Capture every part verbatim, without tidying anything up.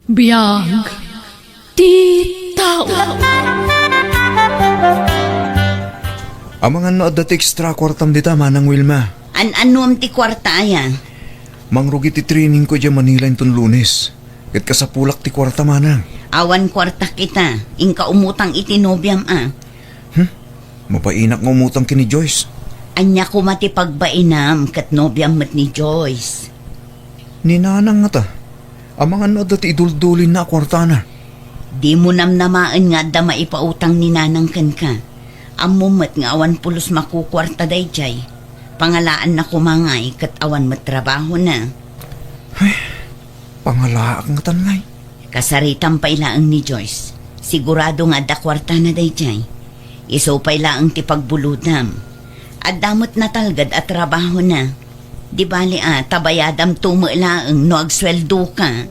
Biag ti tao. Amangan no adda ti extra kuartam dita, Manang Wilma. An-annom ti kuarta aya? Mangrugi ti training ko idiay Manila inton Lunes. Ket kasapulak ti kuarta, Manang. Awan kuarta kita. Inka umutang iti nobiam a. Hmm? Mabainak nga umutang ken ni Joyce. Ania koma ti pagbainam ket nobiam met ni Joyce? Ni Nanang ngata. Amangan no adda ti iduldulinna a kuartana. Dimo namnamaen nga adda maipautang ni Nanang kenka. Ammom met nga awan pulos makukuarta daydiay. Pangalaanna koma ngay ket awan met trabahona. Ay, pangalaak ngatan ngay. Kasaritam pay laeng ni Joyce. Sigurado nga adda kuartana daydiay. Isu pay laeng ti pagbulodam. Adda met natalged a trabahona. Di bali a, ta bayadamto met laeng no agsueldoka.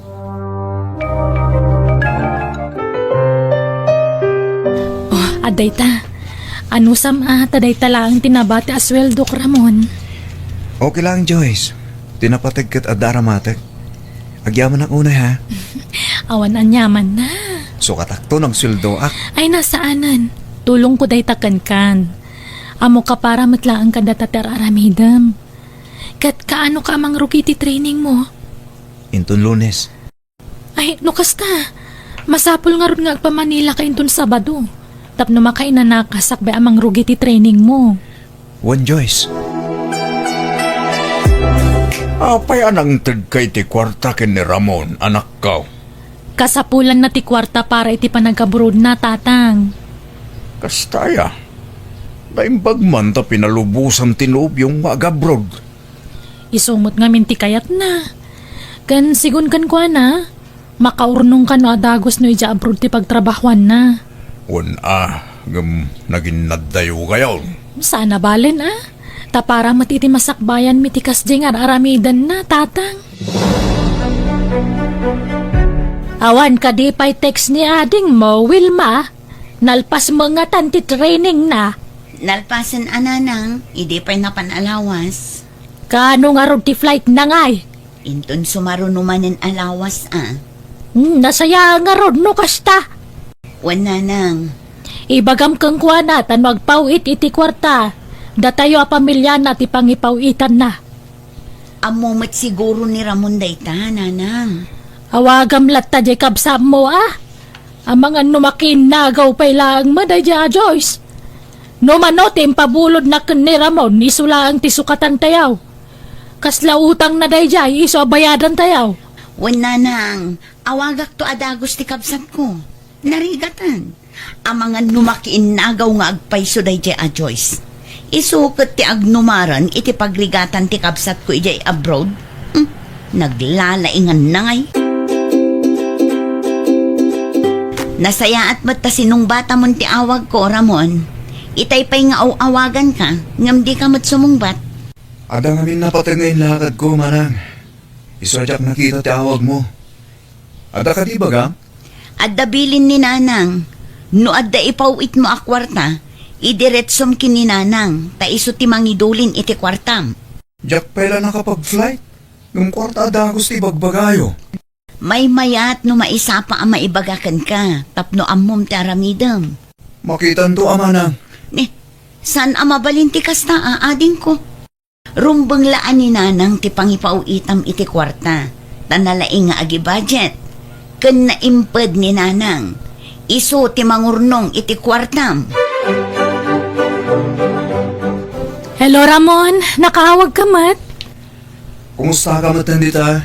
Oh, adda ita. Anusam a, ta dayta laeng ti nabati a sueldok, Ramon. Okay lang, Joyce. Ti napateg ket adda aramatek. Agyamanak unay, ha? Awan aniamanna. Sukatakto no agsueldoak. Ay, na saanen. Tulongko dayta kenkan. Ammoka para met laeng kadata ti ar-aramidem. Ket kaanoka a mangrugi ti training mo? Inton Lunes. Ay, no kasta, masapul ngarud nga agpa-Manila ka inton Sabado. Tapno makainanaka sakbay a mangrugi ti training mo. Wen, Joyce. Apay a nangtedka iti kuarta ken ni Ramon, anakko? Kasapulanna ti kuarta para iti panag-abroadna, Tatang. Kasta aya? Naimbag man ta pinalubosan ti nobiom nga ag-abroad. Isu met ngamin ti kayatna. Ken sigun kenkuana, makaurnongka no adagusno idiay abroad ti pagtrabahuanna. Wen a, ngem naginnaddayo kayon. Saan a balen a? Ta para met iti masakbayanmi ti kasdiay nga ar-aramidenna, Tatang. Awan kadi pay text ni adingmo, Wilma? Nalpas mo ngatan ti trainingna? Nalpasen a, Nanang, idi pay napan a lawas. Kaano ngarud ti flightna ngay? Inton sumaruno manen a lawas a. Hmm, nasaya ngarud no kasta. Wen, Nanang. Ibagam kenkuana ta no agpaw-it iti kuarta, datayo a pamiliana ti pangipaw-itanna. Ammo met siguro ni Ramon dayta, Nanang. Awagam latta diay kabsatmo a. Amangan no makiinnagaw pay laeng met daydiay a Joyce. No mano ti impabulodna ken ni Ramon, isu laeng ti sukatantayo. Kasla utangna daydiay, isu a bayadantayo. Wen, Nanang, awagakto a dagus ti kabsatko. Narigatan. Amangan no makiinnagaw nga agpayso daydiay a Joyce. Isu ket ti agnumaran iti pagrigatan ti kabsatko idiay abroad. Hmm, naglalaingannangay. Nasayaat met ta sinungbatamon ti awagko, Ramon. Itay pay nga aw-awaganka, ngem dika met sumungbat. Adda ngamin napateg nga inlakadko, Manang. Isu a diak nakita ti awagmo. Adda kadi ibagam? Adda bilin ni Nanang. No adda ipaw-itmo a kuarta, idiretsom ken ni Nanang, ta isu ti mangidulin iti kuartam. Diak pay la nakapag-flight, ngem kuarta a dagus ti ibagbagayo. Maymayat no maisapa a maibaga kenka, tapno ammom ti aramidem. Makitanto a, Manang. Ne, saan a mabalin ti kasta a, adingko? Rumbeng la a ni Nanang ti pangipaw-itam iti kuarta, ta nalaing nga agi-budget. Ken naimped ni Nanang, isu ti mangurnong iti kuartam. Hello, Ramon. Nakaawagka met? Kumustaka met dita?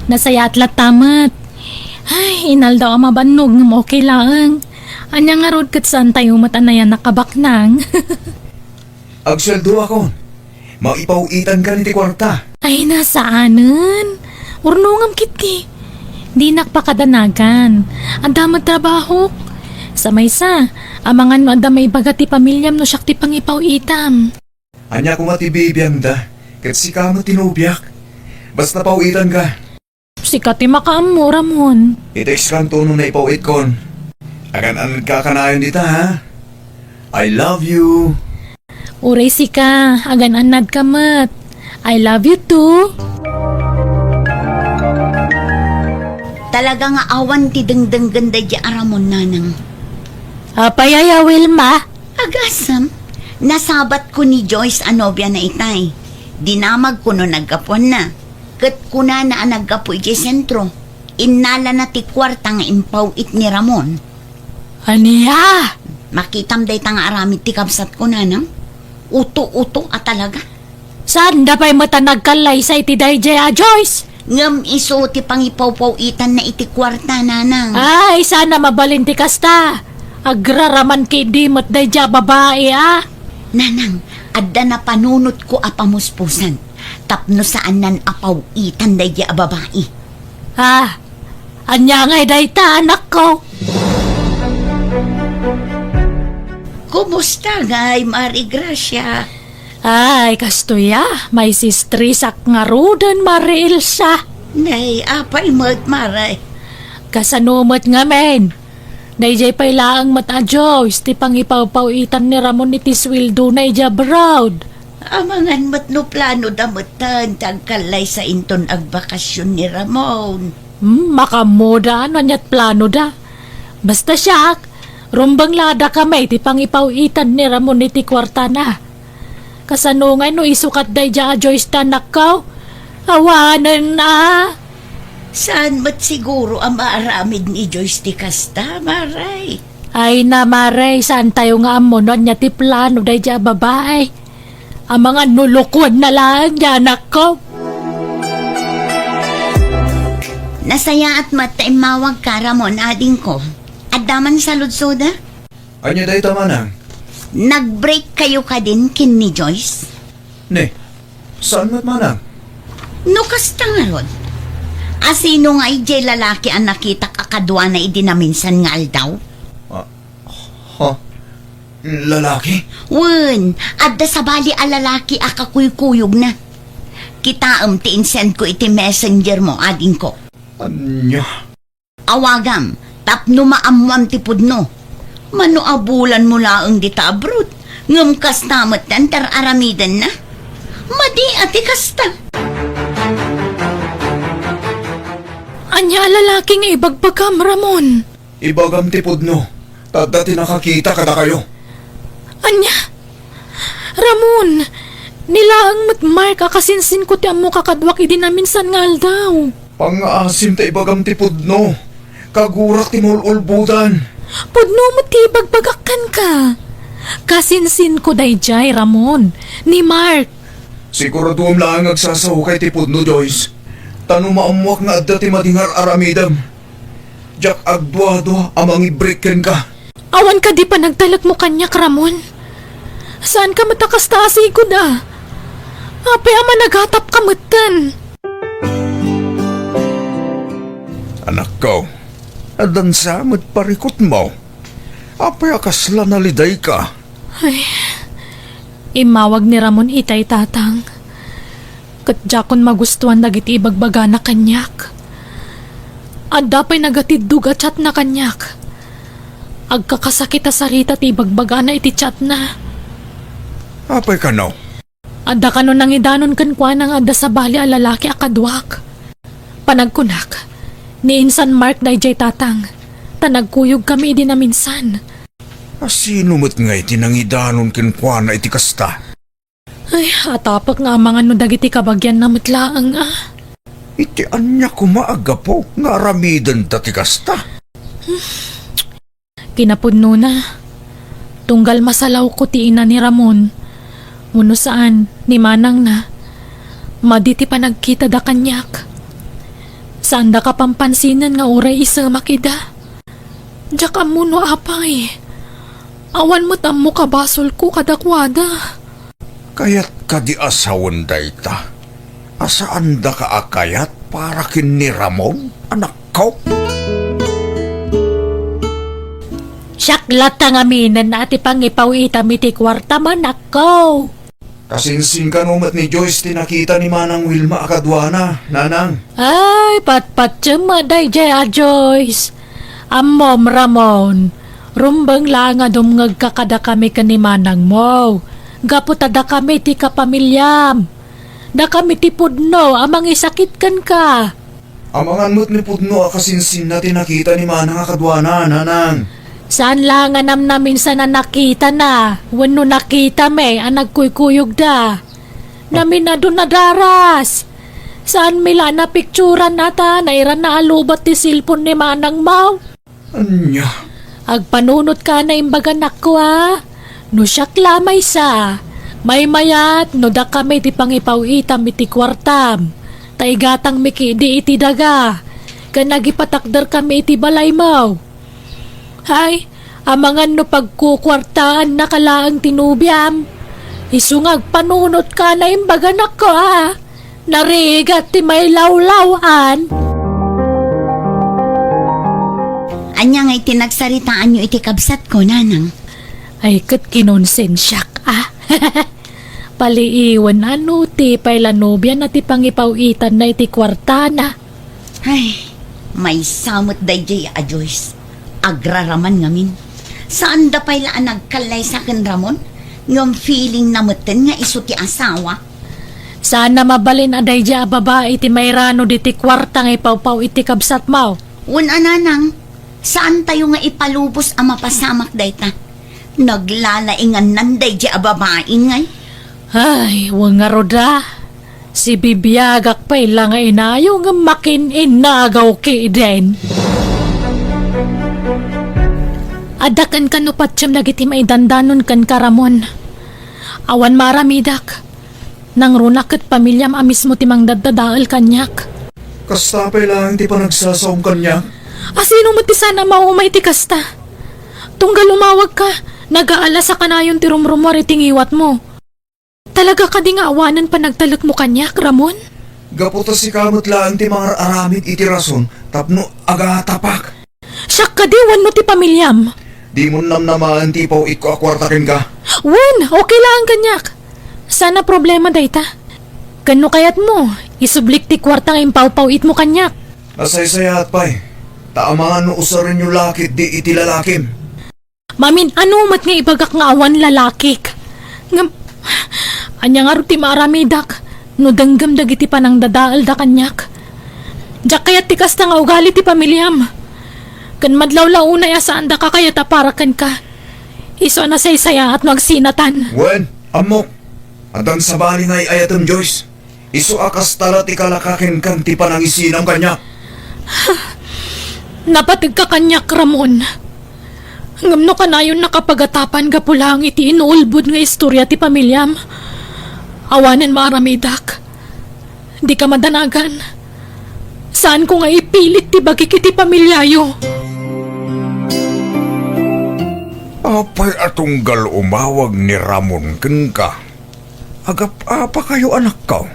Nasayaat latta met. Ay, inaldaw a mabannog ngem okay laeng. Ania ngarud ket saantayo met a nayanak a baknang? Agsueldoakon. Maipaw-itankan iti kuarta. Ay, na saanen. Urnongam ketdi. Dinak pakadanagan. Adda met trabahok. Sa maysa, amangan no adda maibaga ti pamiliam no siak ti pangipaw-itam. Ania koma ti bibiangda, ket sika met ti nobiak. Basta paw-itanka. Sika ti makaammo, Ramon. I-text kanto no naipaw-itkon. Agan-anadka kanayon dita, ha? I love you. Uray sika, agan-anadka met. I love you too. Ta Talaga nga awan ti dengdenggen daydi a Ramon, nanang. Apay aya, Wilma? Agasem, nasabatko ni Joyce a nobiana itay. Dinamagko no naggapuanna. Ket kunana a naggapu idiay sentro. Innalana ti kuarta nga impaw-it ni Ramon. Ania? Makitam dayta nga aramid ti kabsatko, nanang. Uto-uto a talaga. Saanda pay met a nagkallaysa iti daydiay a Joyce? Ngem isu ti pangipawpaw-itanna iti kuarta, nanang. Ay, saan a mabalin ti kasta. Agraraman ketdi met daydiay a babai, a. Nanang, adda napanunotko a pamuspusan tapno saannan a paw-itan daydiay a babai. Ah, ania ngay dayta, anakko? Kumusta ngay, Mari Gracia? Ay, kastoy a, maisistresak ngaruden, Mari Elsa. Nay, apay met, Mari? Kasano met ngamin? Daydiay pay laeng met a Joyce ti pangipawpaw-itan ni Ramon iti suweldona idiay abroad. Amangan met no planoda metten ti agkallaysa inton agbakasyon ni Ramon. Hmm, makaammoda no aniat planoda. Basta siak, rumbeng la a dakami ti pangipaw-itan ni Ramon iti kuartana. Kasano ngay no isukat daydiay a Joyce ta, anakko? Awanen a. Saan met siguro a maaramid ni Joyce ti kasta, Mari? Ay na, Mari, saantayo nga ammo no ania ti plano daydiay a babai. Amangan no lokoenna laeng diay anakko. Nasayaat met ta immawagka, Ramon, adingko. Adda man saludsoda? Ania dayta, manang? Nag-break kayo kadin ken ni Joyce? Ne, saan met, manang? No kasta ngarud, asino ngay diay lalaki a nakitak a kaduana idi naminsan nga aldaw? Ah, ha? Lalaki? Wen, adda sabali a lalaki a kakuykuyogna. Kitaem ti insendko iti messenger mo, adingko. Ania? Awagam tapno maammoam ti pudno. Mano a bulanmo laeng dita abroad, ngem kasta met ti ar-aramidenna? Madi a ti kasta. Ania a lalaki nga ibagbagam, Ramon? Ibagam ti pudno, ta adda ti nakakita kadakayo. Ania? Ramon, ni laeng met Mark a kasinsinko ti ammoka kaduak idi naminsan nga aldaw. Pangngaasim ta ibagam ti pudno. Kagurak ti maul-ulbodan. Pudno met ti ibagbagak kenka. Kasinsinko daydiay, Ramon, ni Mark. Siguradoem laeng nga agsasaoka iti pudno, Joyce. Ta no maammoak nga adda ti madi nga ar-aramidem, diak agduadua a mangibreak kenka. Awan kadi panagtalekmo kaniak, Ramon? Saanka met a kasta a sigud a. Apay a managatapka metten? Anakko, addan sa met parikutmo. Apay a kasla nalidayka? Ay, immawag ni Ramon itay, Tatang. Ket diakon magustuan dagiti ibagbagana kaniak. Adda pay nagatiddog a chatna kaniak. Agkakasakit a sarita ti ibagbagana iti chatna. Apay kano? Adda kano nangidanon kenkuana nga adda sabali a lalaki a kaduak. Panagkunak, ni insan Mark daydiay, Tatang, ta nagkuyogkami idi naminsan. A sino met ngay ti nangidanon kenkuana iti kasta? Ay, atapek nga amangan no dagiti kabagianna met laeng a. Iti ania koma a gapu nga aramidenda ti kasta? Kinapudnona, tunggal masalawko ti ina ni Ramon, wenno saan, ni manangna, madi ti panagkitada kaniak. Saanda kapampansinan nga uray isemak ida. Diak ammo no apay. Awan met ammo kabasolko kadakuada. Kayat kadi a sawen dayta? A saandaka a kayat para ken ni Ramon, anakko? Siak latta ngaminen a ti pangipaw-itam iti kuartam, anakko. Kasinsin kano met ni Joyce ti nakita ni Manang Wilma a kaduana, nanang? Ay, patpatiem a daydiay a Joyce. Ammom, Ramon, rumbeng la nga dumngegka kadakami ken ni manangmo, gapu ta dakami ti kapamiliam. Dakami ti pudno a mangisakit kenka. Amangan met ni pudno a kasinsinna ti nakita ni Manang a kaduana, Nanang. Saan la nga namnaminsan a nakitana, wenno nakitami a nagkuykuyogda. Namin adu nadaras. Saanmi la a napikturan a ta nairanna a lobet ti cellphone ni Manang Mau. Ania? Agpanunotka a naimbag, anakko, a? No siak la maysa, maymayat no dakami ti pangipaw-itam iti kuartam, ta igatangmi ketdi iti daga, ken agipatakderkami iti balaymo. Ay, amangan no pagkukuartaannaka laeng ti nobiam. Isu nga agpanunotka a naimbag, anakko, a? Narigat ti mailawlaw-an. Ania ngay ti nagsaritaanyo iti kabsatko, Nanang? Ay, ket kinonsensiak, a. Paliiwen a no ti pay la nobiana ti pangipaw-itanna iti kuartana. Ay, maysa met daydiay a Joyce. Agraraman ngamin. Saanda pay la a nagkallaysa ken Ramon, ngem feelingna metten nga isu ti asawa. Saanna mabalin a daydiay a babai ti mairano diti kuarta nga ipawpaw iti kabsatmo. Wen a, Nanang, saantayo nga ipalubos a mapasamak dayta. Naglalaingannan daydiay a babai ngay. Ay, wen ngarud a. Sibibiagak pay la nga inayo ngem makin-innagaw ketdin. Adda kenka no patiem dagiti maidandanon kenka, Ramon. Awan maaramidak. Nangruna ket pamiliam a mismo ti mangdaddadael kaniak. Kasta pay laeng ti panagsasaom kaniak? A sino met ti saan a mauma iti kasta? Tunggal umawagka, nagaalas a kanayon ti rumrumuar iti ngiwatmo. Talaga kadi nga awanen panagtalekmo kaniak, Ramon? Gapu ta sika met laeng ti mangar-aramid iti rason tapno agatapak. Siak kadi wenno ti pamiliam? Dimon namnamaen ti ipaw-itko a kuarta kenka. Wen, okay laeng kaniak. Saan a problema dayta. Ken no kayatmo, isublik ti kuarta nga impawpaw-itmo kaniak. Nasaysayaat pay, ta amangan no usarenyo la ketdi iti lalakim. Mamin-ano met nga ibagak nga awan lalakik? Ngem, ania ngarud ti maaramidak no denggem dagiti panangdadaelda kaniak? Diak kayat ti kasta nga ugali ti pamiliam. Ken madlawla unay a saandaka kayat a para kenka. Isu a nasaysayaat no agsinatan. Wen, ammok, addan sabali nga ay-ayatem, Joyce. Isu a kasta la ti kalaka kenka ti panangisinam kaniak. Napategka kaniak, Ramon. Ngem no kanayonnaka pagatapan gapu laeng iti inuulbod nga istorya ti pamiliam, awanen maaramidak. Dika madanagan. Saanko nga ipilit ti bagik iti pamiliayo. Apay a tunggal umawag ni Ramon kenka? Agap-apakayo, anakko?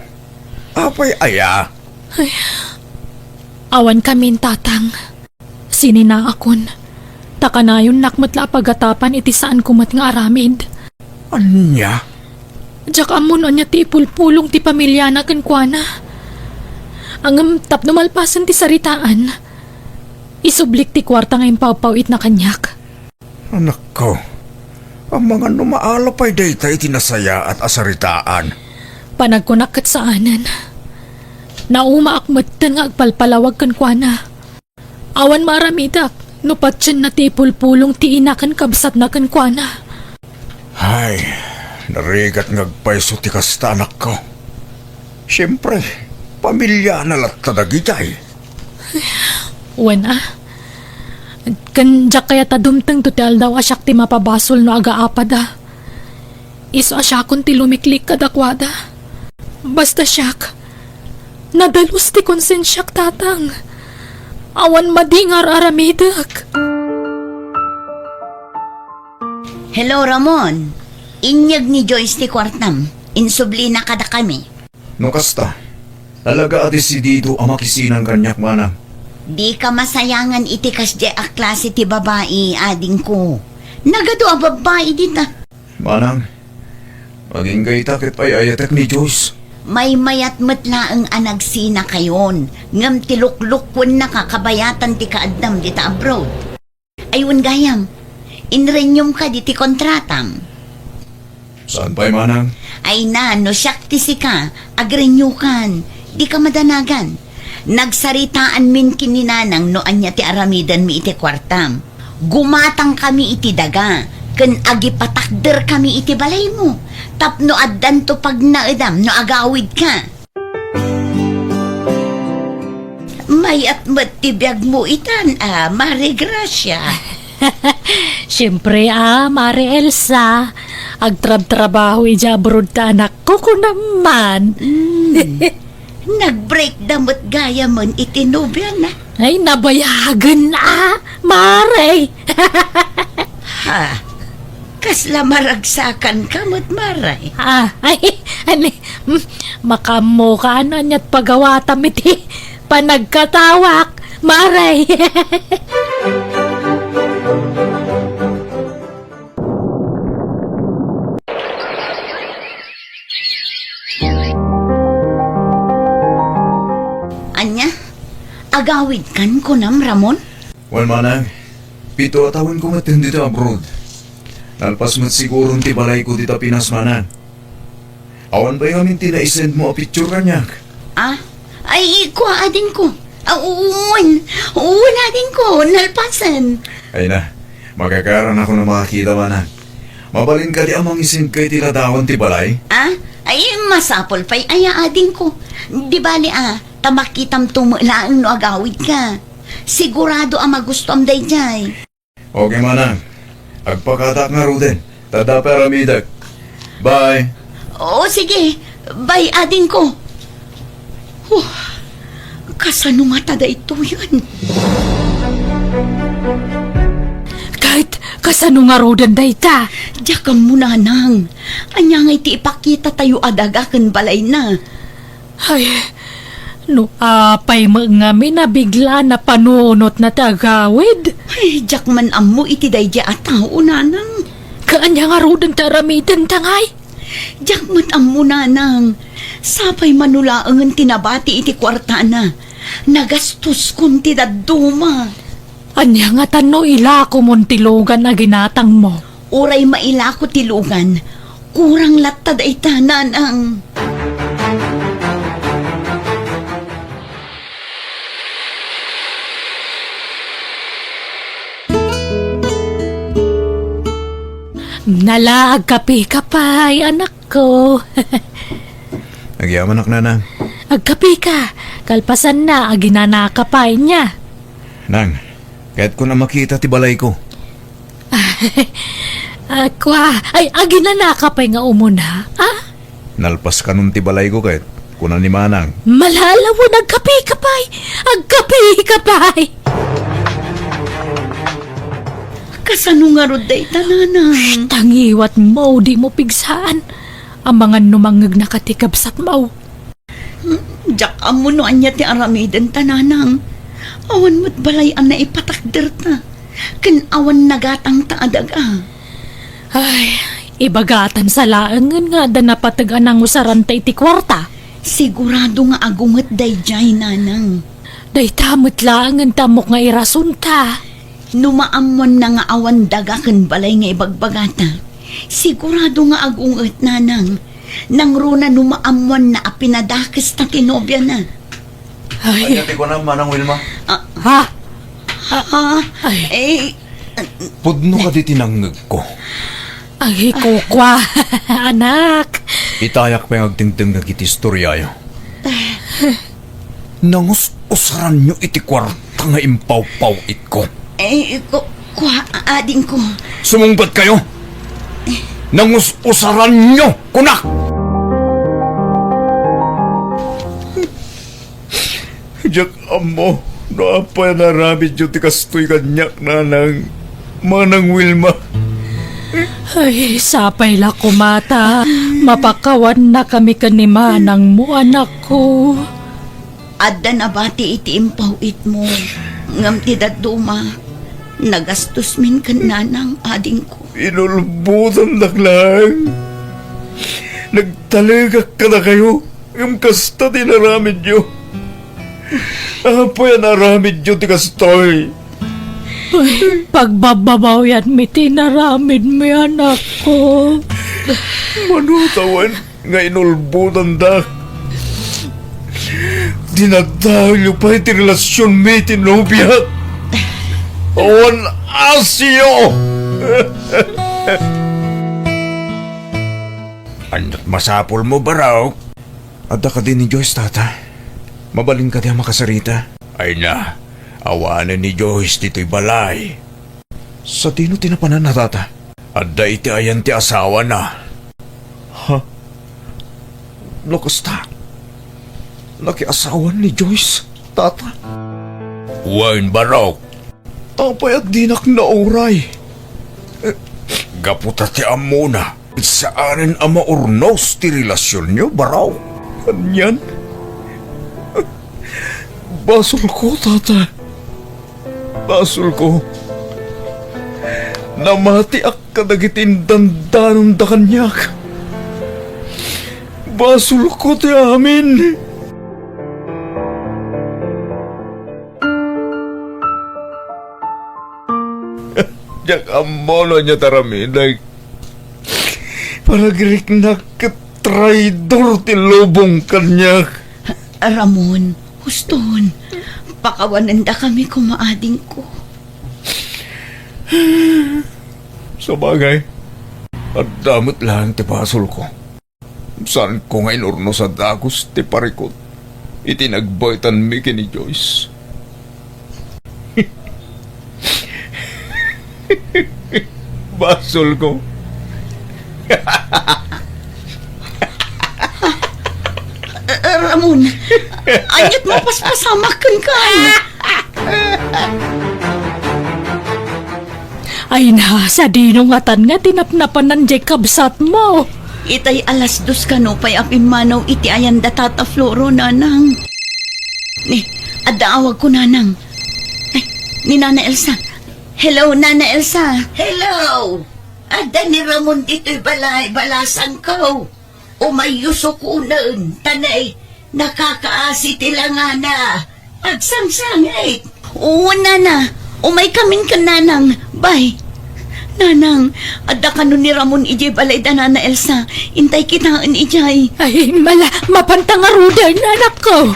Apay aya? Ay, awan kamin, Tatang. Sininaakon, ta kanayonnak met la a pagatapan iti saanko met nga aramid. Ania? Diak ammo no ania ti ipulpulong ti pamiliana kenkuana. Ngem tapno malpasen ti saritaan, isublik ti kuarta nga impawpaw-itna kaniak. Anakko, amangan no maala pay dayta iti nasayaat a saritaan. Panagkunak ket saanen. Naumaak metten nga agpalpalawag kenkuana. Awan maaramidak no patienna ti ipulpulong ti ina ken kabsatna kenkuana. Ay, narigat nga agpayso ti kasta, anakko. Siempre, pamiliana latta dagitay. Wen a. Ken diak kayat a dumtengto ti aldaw a siak ti mapabasol no agaapada. Isu a siakon ti lumiklik kadakuada. Basta siak, nadalus ti konsensiak, Tatang. Awan madi nga ar-aramidek. Hello, Ramon. Inyeg ni Joyce ti kuartam. Insublina kadakami. No kasta, talaga a desidido a makisinang kaniak, manang. Dika masayangan iti kasdiay a klase ti babai, adingko. Nagadu a babbai dita. Manang, agingga ita ket ay-ayatek ni Joyce. Maymayat met laeng a nagsinakayon, ngem ti luklukkuennaka kabayatan ti kaaddam dita abroad. Ay, wen gayam, inrenyuem kadi ti kontratam. Saan pay, manang? Ay na, no siak ti sika, agrenyukan. Dika madanagan. Nagsaritaanmin ken ni Nanang no ania ti aramidenmi iti kuartam. Gumatangkami iti daga, ken agipatakderkami iti balaymo, tapno addanto pagnaedam no agawidka. Mayat met ti biagmo itan, a, Mare Gracia. Siempre, a, Mare Elsa. Agtrabtrabaho idiay abroad ta anakko, kunam man. Mm. Nag-break da met gayamen iti nobiana. Ay, nabayagen, a, Mare. Ha? Kasla maragsakanka met, Mare. A, ay, ani, mm, makaammoka no aniat pagawatam iti panagkatawak, Mare. Ania? Agawidkan kunam, Ramon? Wen, manang, pito a tawenko met ditoy abroad. Nalpas met siguron ti balayko dita Pinas, manang. Awan pay ngamin ti naisendmo a picture kaniak. A? Ay, kua, adingko. A, wen. Wen, adingko. Nalpasen. Ay na, magagaranakon a makakita, manang. Mabalin kadi a mangisendka iti ladawan ti balay? A? Ay, masapul pay aya, adingko. Di bali, a, ta makitamto met laeng no agawidka. Sigurado a magustuam daydiay. Okay, manang. Agpakatak ngaruden. Ta adda pay aramidek. Bye. O, sige. Bye, adingko. Huh. Kasano ngata daytoyen? Ket kasano ngaruden dayta? Diak ammo, nanang. Ania ngay ti ipakitatayo a daga ken balayna? Ay, no apay met ngamin a bigla a panunotna ti agawid? Ay, diak man ammo iti daydiay a tao, nanang. Ket ania ngaruden ti aramidenta ngay? Diak met ammo, nanang. Sapay mano laengen ti nabati iti kuartana. Nagastoskon ti dadduma. Ania ngata no ilakomon ti lugan a ginatangmo? Uray mailako ti lugan, kurang latta dayta, nanang. Nala, agkapeka pay, anakko. Agyamanak, nanang. Agkapeka, kalpasanna, aginanaka pay, ania? Nang, kayatko a makita ti balayko. A, kua, ay, aginanaka pay nga umuna, a? Nalpaskanon ti balayko ket kuna ni manang. Malalawen, agkapeka pay! Agkapeka pay! Kasano ngarud dayta, nanang? Shh, tangiwatmo, dimo pigsaan. Amangan no mangngegnaka ti kabsatmo. Hmm, diak ammo no ania ti aramidenta, nanang. Awan met balay a naipatakderta. Ken awan nagatangta a daga. Ay, ibagatan sa laengen nga adda napateg a nangusaranta iti kuarta. Sigurado nga agunget daydiay, nanang. Dayta met laengen ti ammok nga irasonta. No maammoanna nga awan daga ken balay nga ibagbagata, sigurado nga agunget, nanang. Nangruna no maammoanna a pinadakesta ti nobiana. Ay. Ania ti kunam, Manang Wilma? Ah. Ha? Ah, ay. Eh, pudno kadi ti nangngegko? Ay, kukua, anak. Itayak pay nga agdengdengngeg iti istoriayo. Nangus-usaranyo iti kuarta nga impawpaw-itko. Eh, ku-, kua, adingko. Sumungbat kayo! Nangus-usaranyo, kunak! Diak ammo no apay a naramidyo ti kastoy kaniak, nanang, Manang Wilma. Ay, sapay la koma ta mapakawannakami ken ni manangmo, anakko. Adda nabati iti impaw-itmo, ngem ti dadduma, nagastosmin ken nanang, adingko. Inulbodandak laeng. Nagtalekak kadakayo. Ngem kasta ti inaramidyo. Apay a naaramidyo ti kastoy? Ay, pagbabbabawyanmi ti inaramidmi, anakko. Mano tawen nga inulbodandak? Dinadaelyo pay ti relasionmi ti nobiak. Awan asio! Ania't masapulmo, Barok? Adda kadi ni Joyce, Tata? Mabalin kadi a makasarita? Ay na, awanen ni Joyce ditoy balay. Sadino ti napananna, Tata? Adda iti ayan ti asawana. Ha? No kasta, nakiasawan ni Joyce, Tata? Wen, Barok. Apay a dinak nauray? Gapu ta ti ammona, saanen a maurnos ti relasionyo, Barok. Anian? Basolko, Tata. Basolko. Namatiak kadagiti indandanonda kaniak. Basolko ti amin. Diak ammo no ania ti aramidek. Panagriknak ket traidor ti lubong kaniak. Ramon, huston. Pakawanendakami koma, adingko. Sabagay, adda met laeng ti basolko. Saanko nga inurnos a dagus ti parikut iti nagbaetanmi ken ni Joyce. Basolko. Eh, Ramon, ania't mapaspasamak kenka? Ay na, sadino ngatan nga ti napnapanan diay kabsatmo? Itay alas dos kano pay a pimmanaw iti ayan da Tata Floro, nanang. Ni, adda awagko, nanang. Ay, ni Nana Elsa. Hello, Nana Elsa. Hello! Adda ni Ramon ditoy balay, balasangko. Umayyo sukonen, ta nay, nakakaasi ti langana. Agsangsangit. Oo, nana. Umaykamin ken nanang. Bay. Nanang, adda kano ni Ramon idiay balay da Nana Elsa. Intay kitaen idiay. Ay, mala, mapanta ngaruden, anakko.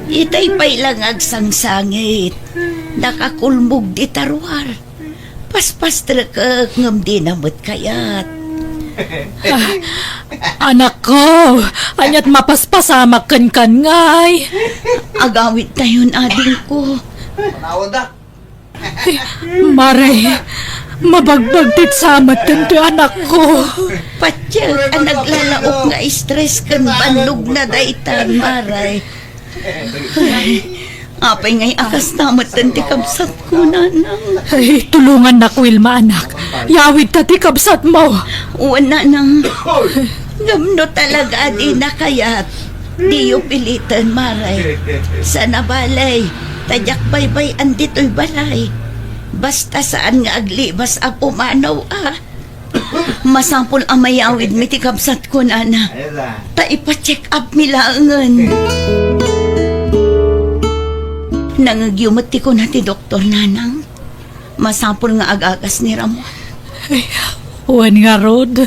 Itay pay lang agsangsangit. Nakakulmog dita ruar. Paspastrekek ngem dina met kayat. Ah, anakko, ania't mapaspasamak kenkan ngay? Agawidtayon, adingko. Mare, mabagbagtit sa met daytoy anakko. Patiek a naglalaok nga stress ken bannogna daytan, mare. Ay, apay ngay a kasta metten ti kabsatko, nanang? Ay, tulongannak, Wilma, anak. Yawidta ti kabsatmo. Wen, nanang. Ngem no talaga a dina kayat, diyo piliten, mare. Sana balay, ta diak baybay-an ditoy balay. Basta saan nga aglibas a pumanaw, a. Masapul a mayawidmi ti kabsatko, nana. Ta ipa-check up mi laengen. Nangngegyo met ti kuna ti doktor, nanang. Masapul nga agagas ni Ramon. Ay, wen ngarud.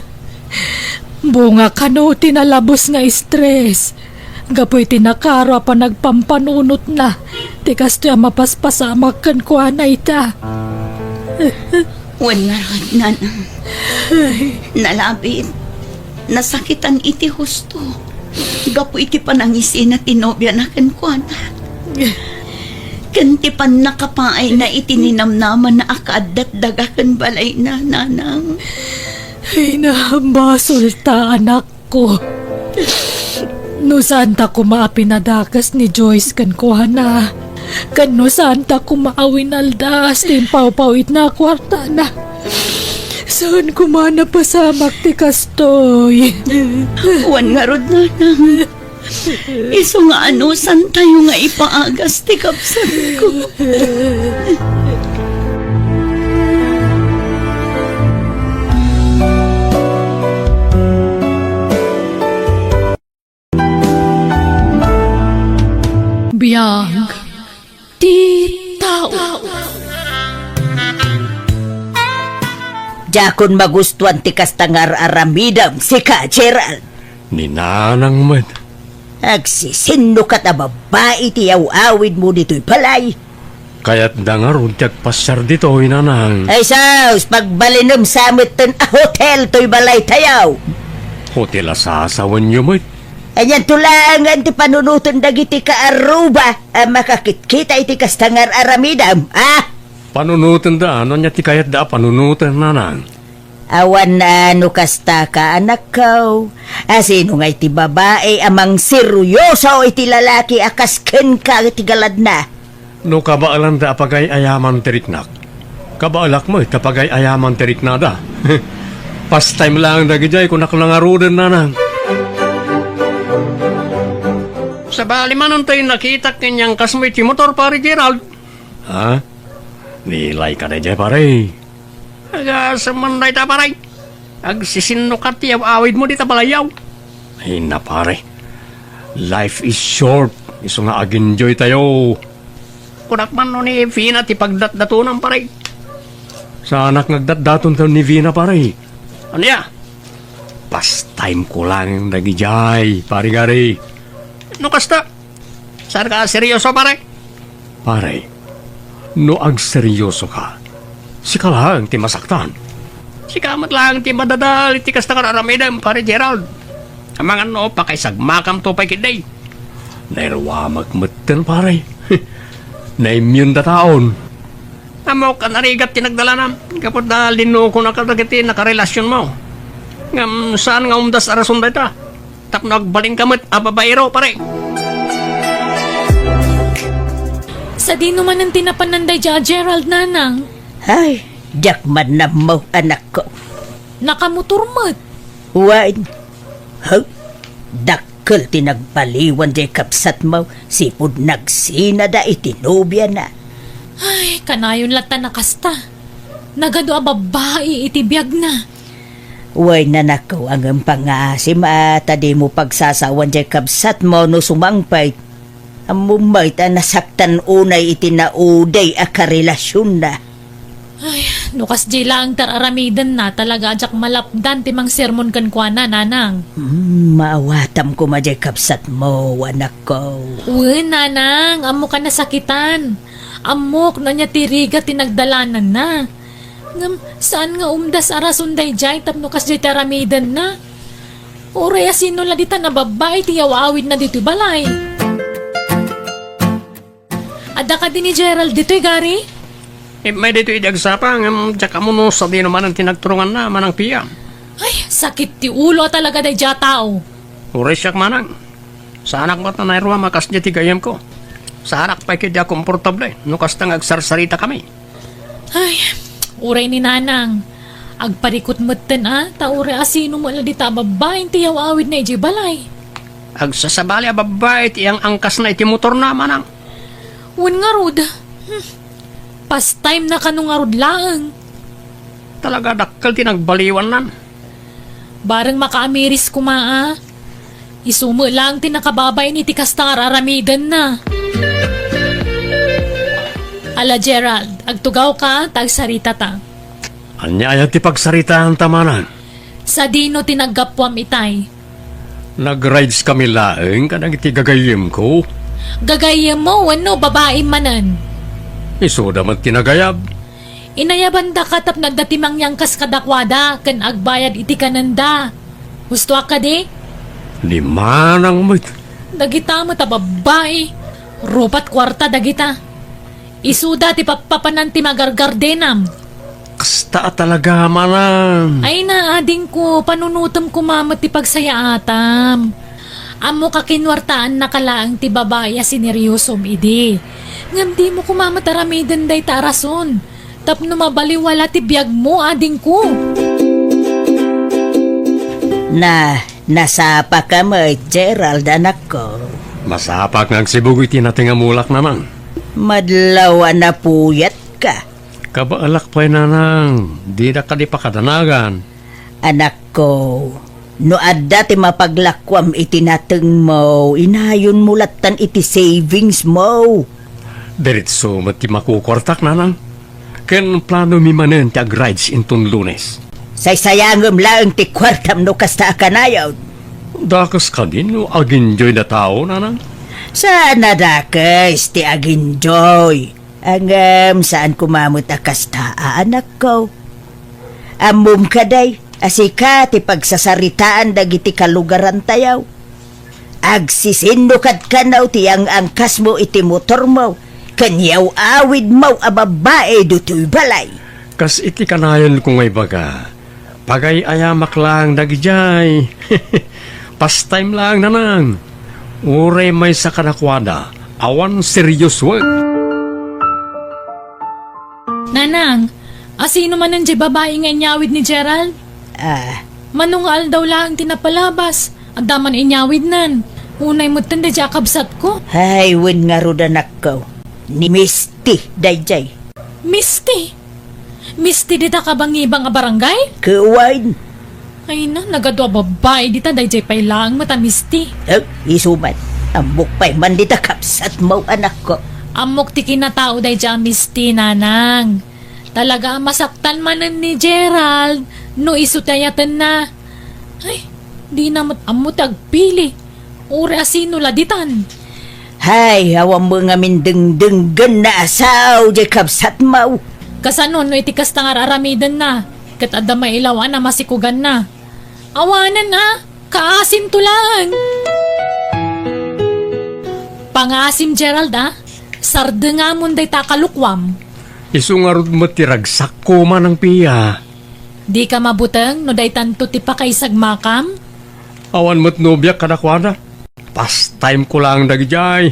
Bunga kano ti nalabes nga stress. Gapu iti nakaro a panagpampanunotna, ti kastoy a mapaspasamak kenkuana ita. Wen ngarud, nanang. Nalabit, nasakitan iti husto. Gapu iti panangisina ti nobiana kenkuana. Ken ti pannakapaayna iti ninamnamana a kaaddat daga ken balayna, nanang. Ay, nabasolta, anak. Ko. No saanta koma a pinadakes ni Joyce kenkuana, ken no saanta koma a winaldas ti impawpawitna a kuartana, saan koma a napasamak ti kastoy. Wen ngarud, nanang. Isu nga anusantayo nga ipaagas ti kabsatko. Biag ti tao. Diakon magustuan ti kasta nga ar-aramidem, sika, Gerald. Ni Nanang met. Agsisinnukat a babbai ti aw-awidmo ditoy balay. Kayatda ngarud ti agpasiar ditoy, Nanang. Ay sus, pagbalinem sa metten a hotel toy balaytayo. Hotel a sasawenyo met. Anianto laengen ti panunoten dagiti kaarruba a makakitkita iti kasta nga ar-aramidem, a? Panunotenda, no ania ti kayatda a panunoten, Nanang? Awan a no kasta ka, anakko. A sino ngay ti babai a mangseryoso iti lalaki a kas kenka iti galadna? No kabaelanda a pagay-ayaman ti riknak, kabaelak met a pagay-ayaman ti riknada. Pastime laeng dagidiay, kunak la ngaruden, Nanang. Sabali manen toy nakitak ken iangkasmo iti motor, Pare Gerald. Ha? Nilayka daydiay, pare? Agasem man dayta, pare. Agsisinnukat ti aw-awidmo dita balayyo. Ay na, pare. Life is short. Isu nga ag-enjoy tayo. Kunak man no ni Vina ti pagdatdatonam, pare. Saanak nga agdatdaton tayo ni Vina, pare. Ania? Pastime ko lang dagidiay, pare Gary. No kasta, saan ka seryoso, pare? Pare, no agseryoso ka, sika laeng ti masaktan. Sika met laeng ti madadal iti kasta nga ar-aramidem, Pare Gerald. Amangan no pakaisagmakamto pay ketdi. Nairuamak metten, pare. Naimyenda taon. Ammok a narigat ti nagdalanam. Gapu ta linukonaka dagiti nakarelasionmo. Ngem saan nga umdas a rason dayta. Tapno agbalinka met a babaero, pare. Sadino manen ti napanan daydiay a Gerald, Nanang? Ay, diak man nammo, anakko. Nakamotor met. Wen, ha? Dakkel ti nagbaliwan diay kabsatmo, sipud nagsinada iti nobiana. Ay, kanayon latta a kasta. Nagadu a babbai iti biagna. Wen, anakko, ngem pangngaasim a ta dimo pagsasawan diay kabsatmo no sumangpet. Ammom met a nasaktan unay iti naudi a karelasionna. Ay, no kasdiay laeng ti ar-aramidenna, talaga a diak malapdan ti mangsermon kenkuana, Nanang. Hmm, maawatam koma diay kabsatmo, anakko. Wen, Nanang, ammok a nasakitan. Ammok no ania ti rigat ti nagdalananna. Ngem saan nga umdas a rason daydiay tapno kasdiay ti aramidenna. Uray a sino la dita a babbai ti aw-awidna ditoy balay? Adda kadi ni Gerald ditoy, Gary? Immay ditoy idi agsapa, ngem diak ammo no sadino manen ti nagturonganna, Manang Pia. Ay, sakit ti ulo a talaga daydiay a tao. Uray siak, Manang. Saanak met a nairuam a kasdiay ti gayyemko. Saanak pay ketdi a komportable no kasta nga agsarsaritakami. Ay, uray ni Nanang. Agparikut metten a, ta uray a sino met la dita a babbai ti aw-awidna idiay balay. Agsasabali a babbai ti ang-angkasna iti motorna, Manang. Wen ngarud. Hmm. Pastime na kano ngarud laeng. Talaga dakkel ti nagbaliwannan. Bareng makaamiris koma a. Isu met laeng ti nakababain iti kasta nga ar-aramidenna. Ala, Gerald, agtugawka ta agsaritata. Ania aya ti pagsaritaanta, Manang? Sadino ti naggapuam itay? Nag-rides kami laeng kadagiti gagayyemko. Gagayyemmo wenno babaim manen? Isuda met ti nagayab. Inayabandaka tapno adda ti mangyangkas kadakuada ken agbayad iti kanenda. Hustoak kadi? Ni Manang met. Dagita met a babbai. Rupat kuarta dagita. Isuda ti pappapanan ti magargardenam. Kasta a talaga, Manang. Ay na, adingko, panunotem koma met ti pagsayaatam. Ammok a kinuartaannaka laeng ti babai a sineryosom idi. Ngem dimo koma met aramiden dayta a rason. Tapno mabaliwala ti biagmo, adingko. Na, nasapaka met, Gerald, anakko. Masapak nga agsibug iti nateng a mulak, Nanang. Madlaw a napuyatka. Kabaelak pay, Nanang. Dinak kadi pakadanagan. Anakko, no adda ti mapaglakuam iti natengmo, inayonmo lattan iti savingsmo. Diretso met ti makukuartak, Nanang. Ken planomi manen ti ag-rides inton Lunes. Saysayangem laeng ti kuartam no kasta a kanayon. Dakes kadi no aginjoy da tao, nanang? Saan a dakes ti aginjoy. Ngem saan koma met a kasta a anakko. Ammom kadi a sika ti pagsasaritaan dagiti kalugarantayo. Agsisinno kad kano ti ang-angkasmo iti motormo ken yaw-awidmo a babbai ditoy balay. Kas iti kanayonko nga ibaga, pagay-ayamak laeng dagidiay. Pastime laeng, nanang. Uray maysa kadakuada, awan seriosoek. Nanang, asino manen diay babai nga inyawid ni Gerald? Ah. Mano nga aldaw laeng ti napalabas, adda man inyawidnan. Unay metten daydiay a kabsatko. Hay, wen ngarud, anakko. Ni Misty daydiay. Misty? Misty dita kabangibang a barangay? Kuwan. Ay na, nagadu a babbai dita, daydiay pay laeng met a Misty. Eh, isu man. Ammok pay man dita kabsatmo, anakko. Ammok ti kinatao daydiay a Misty, nanang. Talaga a masaktan manen ni Gerald no isu ti ayatenna. Ay, dina met ammo ti agpili. Uray asino la ditan. Hay, awan mo ngamin dengdenggen na a sao, diay kabsatmo. Kasano no iti kasta nga ar-aramidenna, ket adda mailaw-an a masikuganna? Awanen a, kaasinto laeng. Pangaasim, Gerald, a. Sardengamon dayta a kalukuam. Isu ngarud met ti ragsakko, Manang Pia. Dika mabuteng no daytanto ti pakaisagmakam? Awan met nobiak kadakuada. Pastime ko laeng dagidiay.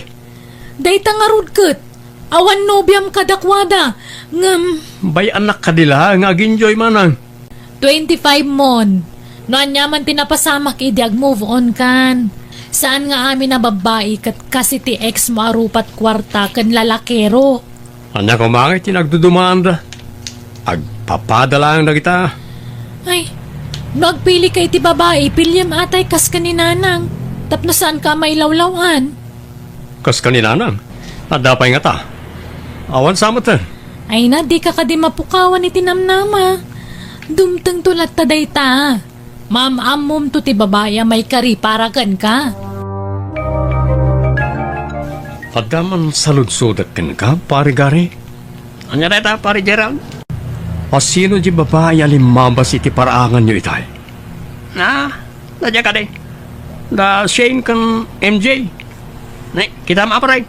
Dayta ngarud ket, awan nobiam kadakuada, ngem bay-annak kadi la nga aginjoy, manang. Twenty-five mon. No ania man ti napasamak idi ag-move on kan. Saan nga amin a babbai ket kas iti ex mo a rupat kuarta ken lalakero. Ania koma ngay ti nagdudumaanda? Agpapada laeng dagita. Ay, no agpilika iti babai, piliem atay kas ken ni Nanang, tapno saanka a mailawlaw-an. Kas ken ni Nanang? Adda pay ngata? Awan sa met, eh. Ay na, dika kadi mapukawan iti namnama. Dumtengto latta dayta. Maam-ammomto ti babai a maikari para kenka. Adda man saludsodek kenka, Pari Gary? Ania dayta, Pari Gerald? Asino diay babai a limmabas iti paraanganyo itay? Na, daydiay kadi. Da Shane ken M J. Ne, kitam a, pare.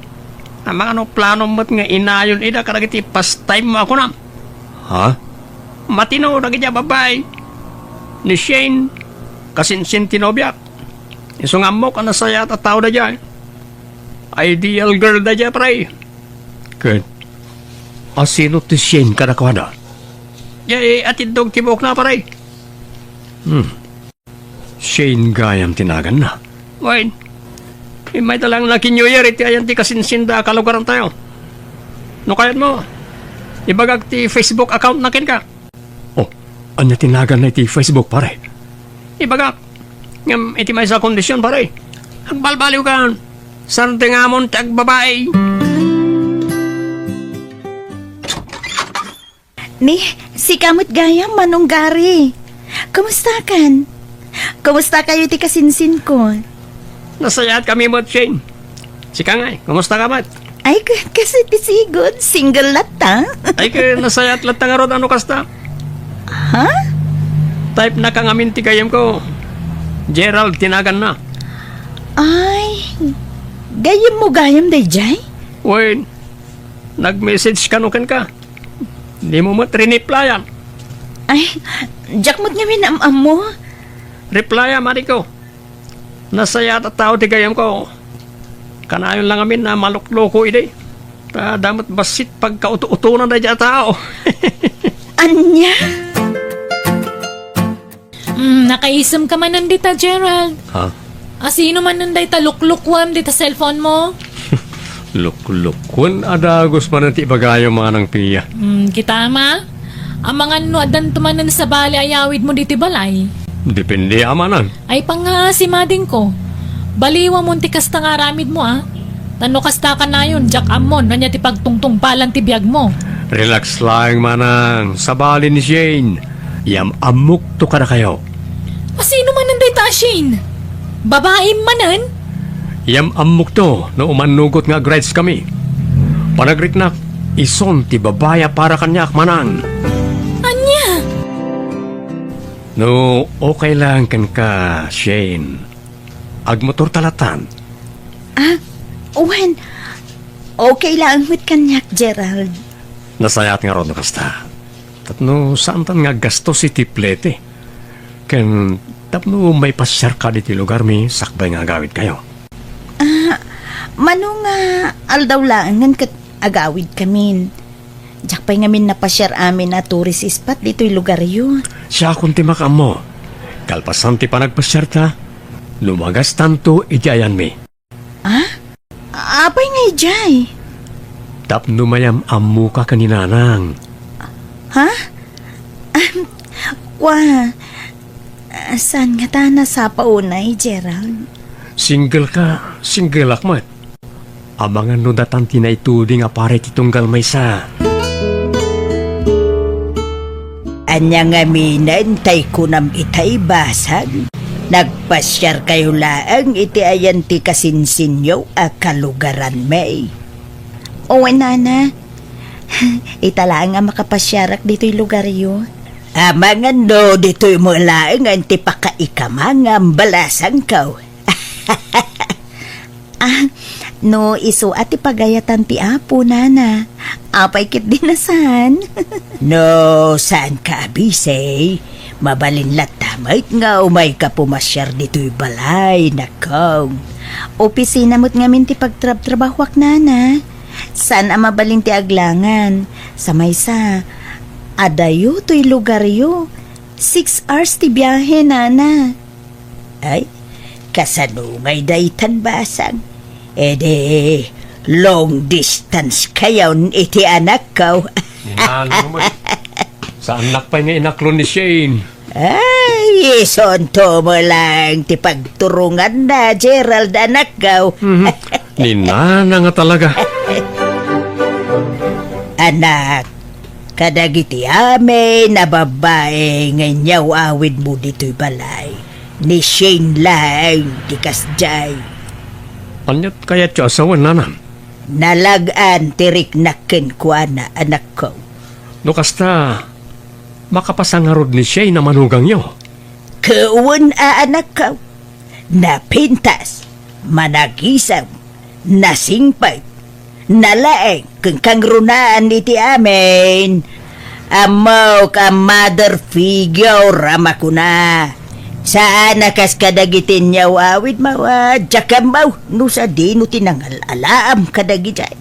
Amangan no planom met nga inayon ida kadagiti pastime mo a kunam. Ha? Matino dagiti a babbai. Ni Shane, kasinsin ti nobiak. Isu nga ammok a nasayaat a tao daydiay. Ideal girl daydiay, pare. Ket asino ti Shane kadakuada? Diay atiddog ti buokna, pare. Hmm. Shane gayam ti naganna. Wen, immayda laeng naki-New Year iti ayan ti kasinsinda a kalugarantayo. No kayatmo, ibagak ti Facebook account na kenka. Oh, ania ti naganna iti Facebook, pare? Ibagak. Ngem iti maysa a kondisyon, pare. Agbalbaliwkan. Sardengamon ti agbabai. Ni, sika met gayam, Manong Gary. Kumustakan? Kumustakayo iti kasinsinko? Nasayaat kami met, Shane. Sika ngay, kumusta ka met? Ay, k-, kas iti sigud, single latta. Ay, k-, nasayaat latta ngarud a no kasta. Ha? Type na ka ngamin ti gayyemko. Gerald ti naganna. Ay, gayyemmo gayam daydiay? Wen, nag-message kano kenka. Dimo met riniplayan. Ay, diak met ngamin am-ammo. Replyan, Mariko. Nasayaat a tao ti gayyemko. Kanayon la ngamin a malukloko idi. Ta adda met bassit pagkauto-utonan daydiay a tao. Ania? Mm, nakaisemka manen dita, Gerald. Ha? Asino manen dayta luklukuem dita cellphone mo? Luklukuem a dagus manen ti ibagayo, Manang Pia. Mm, kitam a. Amangan no addanto manen sabali a yawidmo ditoy balay. Depende a, Manang. Ay, pangngaasim, adingko. Baliwamon ti kasta nga aramidmo, a. Ta no kasta kanayon, diak ammon no ania ti pagtungtungpalan ti biagmo. Relax laeng, Manang. Sabali ni Shane. Yam-ammokto kadakayo. Asino manen dayta a Shane? Babaim manen? Yam-ammokto no umannugot nga agrides kami. Panagrimaknak, isun ti babai a para kaniak, manang. Ania? No okay lang kenka, Shane, agmotorta lattan. Ah, wen, okay lang met kaniak, Gerald. Nasayaat ngarud no kasta. Tapno saantan nga aggastos iti plete. Ken tapno maipasiarka ditoy lugarmi sakbay nga agawidkayo. Ah, mano nga aldaw laengen ket agawidkamin. Diak pay ngamin napasiar amin a tourist spot ditoy lugaryo. Siakon ti makaammo. Kalpasan ti panagpasiarta, lumagastanto iti ayanmi. Ah? Apay nga idiay? Tapno mayam-ammoka ken ni Nanang. Ha? Ahem, kua, saan ngata a nasapa unay, Gerald? Single ka, single ak met. Amangan no datan ti naituding a pare ti tunggal maysa. Ania ngaminen tay kunam itay, basang? Nagpasiarkayo laeng iti ayan ti kasinsinyo a kalugaranmi. Wen, nana. Ita laeng a makapasiarak ditoy lugaryo. Amangan no ditoy met laeng ti pakaikama nga ambalasangko. Ah, no isu a ti pagayatan ti Apo, nana, apay ketdi a saan? No saanka a busy, mabalin latta met nga umayka pumasiar ditoy balay, nakko. Opisina met ngamin ti pagtrabtrabahoak, nana. Saan a mabalin ti aglangan. Sa maysa, adayo toy lugaryo. Six hours ti biahe, nana. Ay, kasano ngay daytan, basang? Edi, long distance kayon iti anakko. Ni nanang met. Saannak pay nga inaklon ni Shane. Ay, isunto met lang ti pagturonganna, Gerald, anakko. Mhm. Ni nanang nga talaga. Anak, kadagiti amin a babbai nga inyaw-awidmo ditoy balay, ni Shane laeng ti kasdiay. Aniat kayatyo a sawen, nanang? Nalag-an ti riknak kenkuana, anakko. No kasta, makapasa ngarud ni Shane a manugangyo? Ket wen a, anakko. Napintas, managisem, nasingpet, nalaeng, ken kangrunaan iti amin. Ammok a mother figure a makuna. Saan a kas kadagiti inyaw-awidmo a diak ammo no sadino ti nangal-alaam kadagidiay.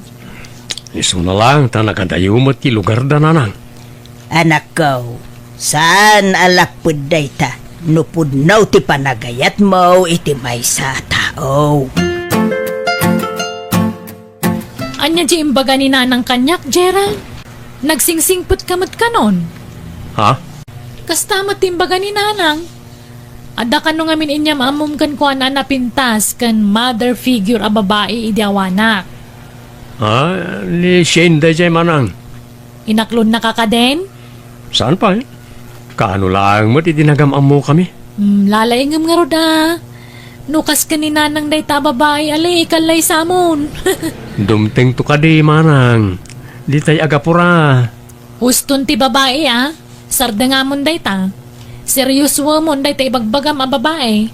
Isuna lang ta nagadayo met ti lugarda, nanang. Anakko, saan a lapped dayta no pudno ti panagayatmo iti maysa a tao. Ania ti imbaga ni nanang kaniak, Gerald? Nagsingsingpetka met kanon? Ha? Kasta met ti imbaga ni nanang. Adda kano ngamin inyam-ammom kenkuana a napintas ken mother figure a babai idi awanak? Ah, ni Shane daydiay, manang. Inaklonnaka kadin? Saan pay? Kaano laeng met idi nagam-ammokami? Hmm, lalaingem ngarud a. No kas ken ni nanang dayta a babai, ali, ikallaysamon. Dumtengto kadi, manang. Ditay agapura. Huston ti babai, a. Sardengamon dayta. Seriosoemon dayta ibagbagam a babai.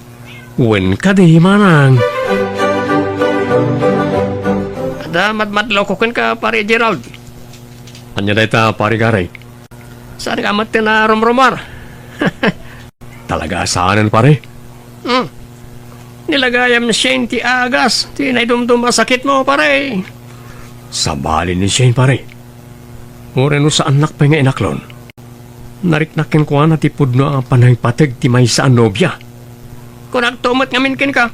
Wen kadi, manang. Adda madmadlawko kenka, Pare Gerald. Ania dayta, Pare Gary? Saan ka met ti narumrumar? Talaga a saanen, pare? Hmm. Nilagayam ni Shane ti agas ti naidumdum a sakitmo, pare. Sabali ni Shane, pare. Uray no saannak pay nga inaklon. Nariknak kenkuana ti pudno a panangipateg ti maysa a nobia. Kunakto met ngamin kenka.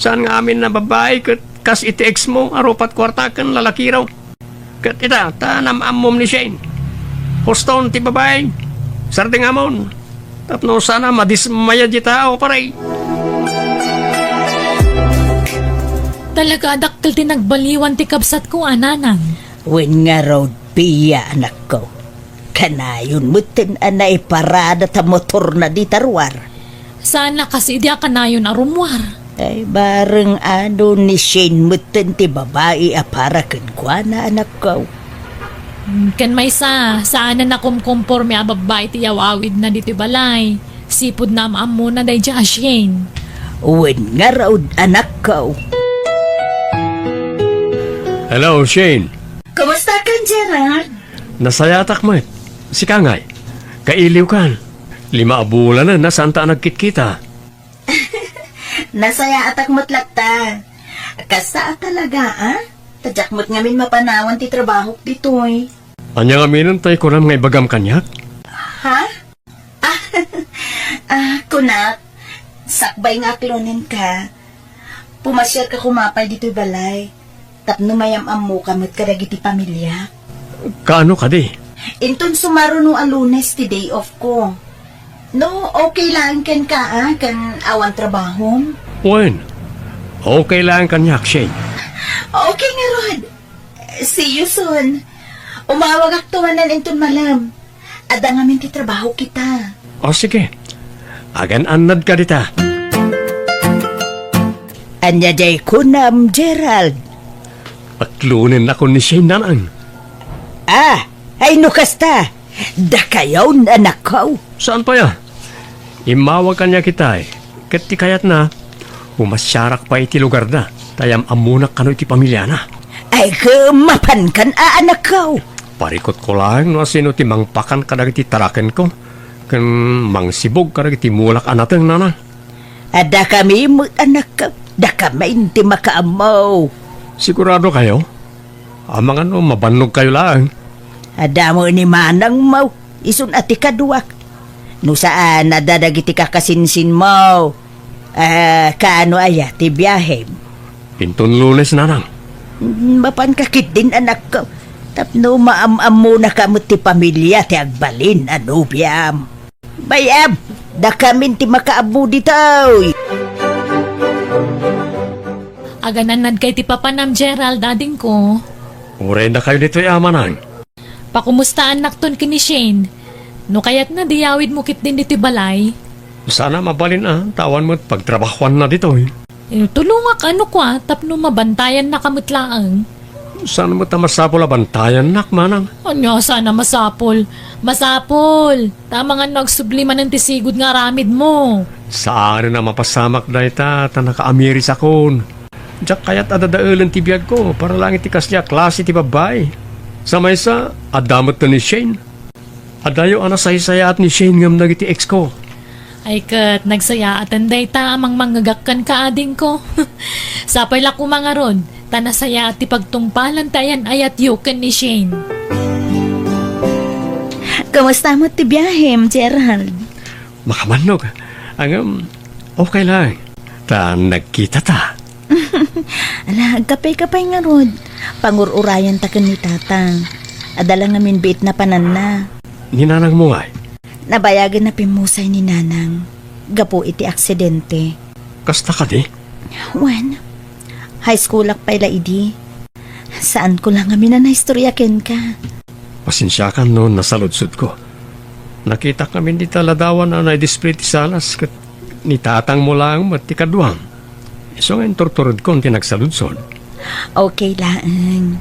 Saan nga amin a babai ket kas iti ex mo a rupat kuarta ken lalakiraw. Ket ita, ta nam-ammom ni Shane. Huston ti babai, sardengamon. Tapno saan a madismaya ti tao, pare. Talaga a dakkel ti nagbaliwan ti kabsatko a nanang. Wen ngarud, Pia, anakko. Kanayon metten a naiparada ta motorna dita ruar. Saan a kas idi a kanayon a rummuar. Ay, bareng adu ni Shane metten ti babai a para kenkuana, anakko. Hmm, ken maysa, saan a nakumkomporme a babbai ti yaw-awidna ditoy balay. Sipud naam-ammona daydiay a Shane. Wen ngarud, anakko. Hello, Shane. Kumusta kan, Gerald? Nasayaatak met. Sika ngay? Kailiwkan. Lima a bulanen a saanta a nagkitkita. Nasayaatak met latta. Kasta a talaga, a? Ta diak met ngamin mapanawan ti trabahok ditoy. Ania ngamin tay kunam nga ibagam kaniak? Ha? Ah, ah, kunak, sakbay nga aklonenka, pumasiarka koma pay ditoy balay tapno mayam-ammoka met kadagiti pamiliak. Kaano kadi? Inton sumaruno a Lunes ti day off ko. No, okay laeng kenka, a, ken awan trabahom? Wen, okay laeng kaniak, Shane. Okay ngarud. See you soon. Umawagakto manen inton malem. Adda ngamin ti trabaho kita. O, sige. Agan-annadka dita. Ania diay kunam, Gerald? Aklonennakon ni Shane, nanang. Ah, ay no kasta. Dakayon, anakko. Saan pay a? Immawag kaniak itay. Ket ti kayatna, pumasiarak pay iti lugarda, ta yam-ammonak kano iti pamiliana. Ay, ket mapankan a, anakko. Parikutko laeng no asino ti mangpakan kadagiti tarakenko, ken mangsibog kadagiti mulak a nateng, nanang. Adda kami met, anakko. Dakamin ti makaammo. Sigurado kayo? Amangan no mabannog kayo laeng. Adda met ni manangmo, isun a ti kaduak. No saan, adda dagiti kakasinsinmo. Ah, kaano aya ti biahem? Inton Lunes, nanang. Mm, mapanka ketdin, anakko. Tapno maam-ammonaka met ti pamilia ti agbalin a nobiam. Bay-am, dakamin ti makaammo ditoy. Agan-annadka iti papanam, Gerald, adingko. Uray dakayo ditoy, a, manang. Pakumustaannakton ken ni Shane. No kayatna, di yawidmo ketdin ditoy balay. Saan a mabalin a, ta awan met pagtrabahoanna ditoy. Eh, tulongak, ano kua, tapno mabantayannaka met laeng. Saan met a masapul a bantayannak, manang? Ania saan a masapul? Masapul! Ta amangan no agsubli manen ti sigud nga aramidmo. Saanen a mapasamak dayta, ta nakaamirisakon. Diak kayat a dadaelen ti biagko para laeng iti kasdiay a klase ti babbai. Sa maysa, adda met ni Shane. Adayo a nasaysayaat ni Shane ngem dagiti ex ko. Ay ket, nagsayaatan dayta a mangmangngegak kenka, adingko. Sapay la koma ngarud, ta nasayaat ti pagtungpalan ti ayan-ayatyo ken ni Shane. Kumusta met ti biahem, Gerald? Makabannog. Ngem, okay laeng. Ta nagkitata. Ala, agkape-kape ngarud. Pangur-urayanta ken ni Tatang. Adda la ngamin biit napananna. Ni Nanangmo ngay? Nabayagen a pimmusay ni Nanang gapu iti aksidente. Kasta kadi? Wen, high schoolak pay la idi. Saanko la ngamin a naistorya kenka. Pasensiakan no nasaludsodko. Nakitak ngamin dita ladawan a naidisplay ti salas ket ni Tatangmo laeng met ti kaduam. Isu nga inturturedkon ti nagsaludsod. Okay laeng.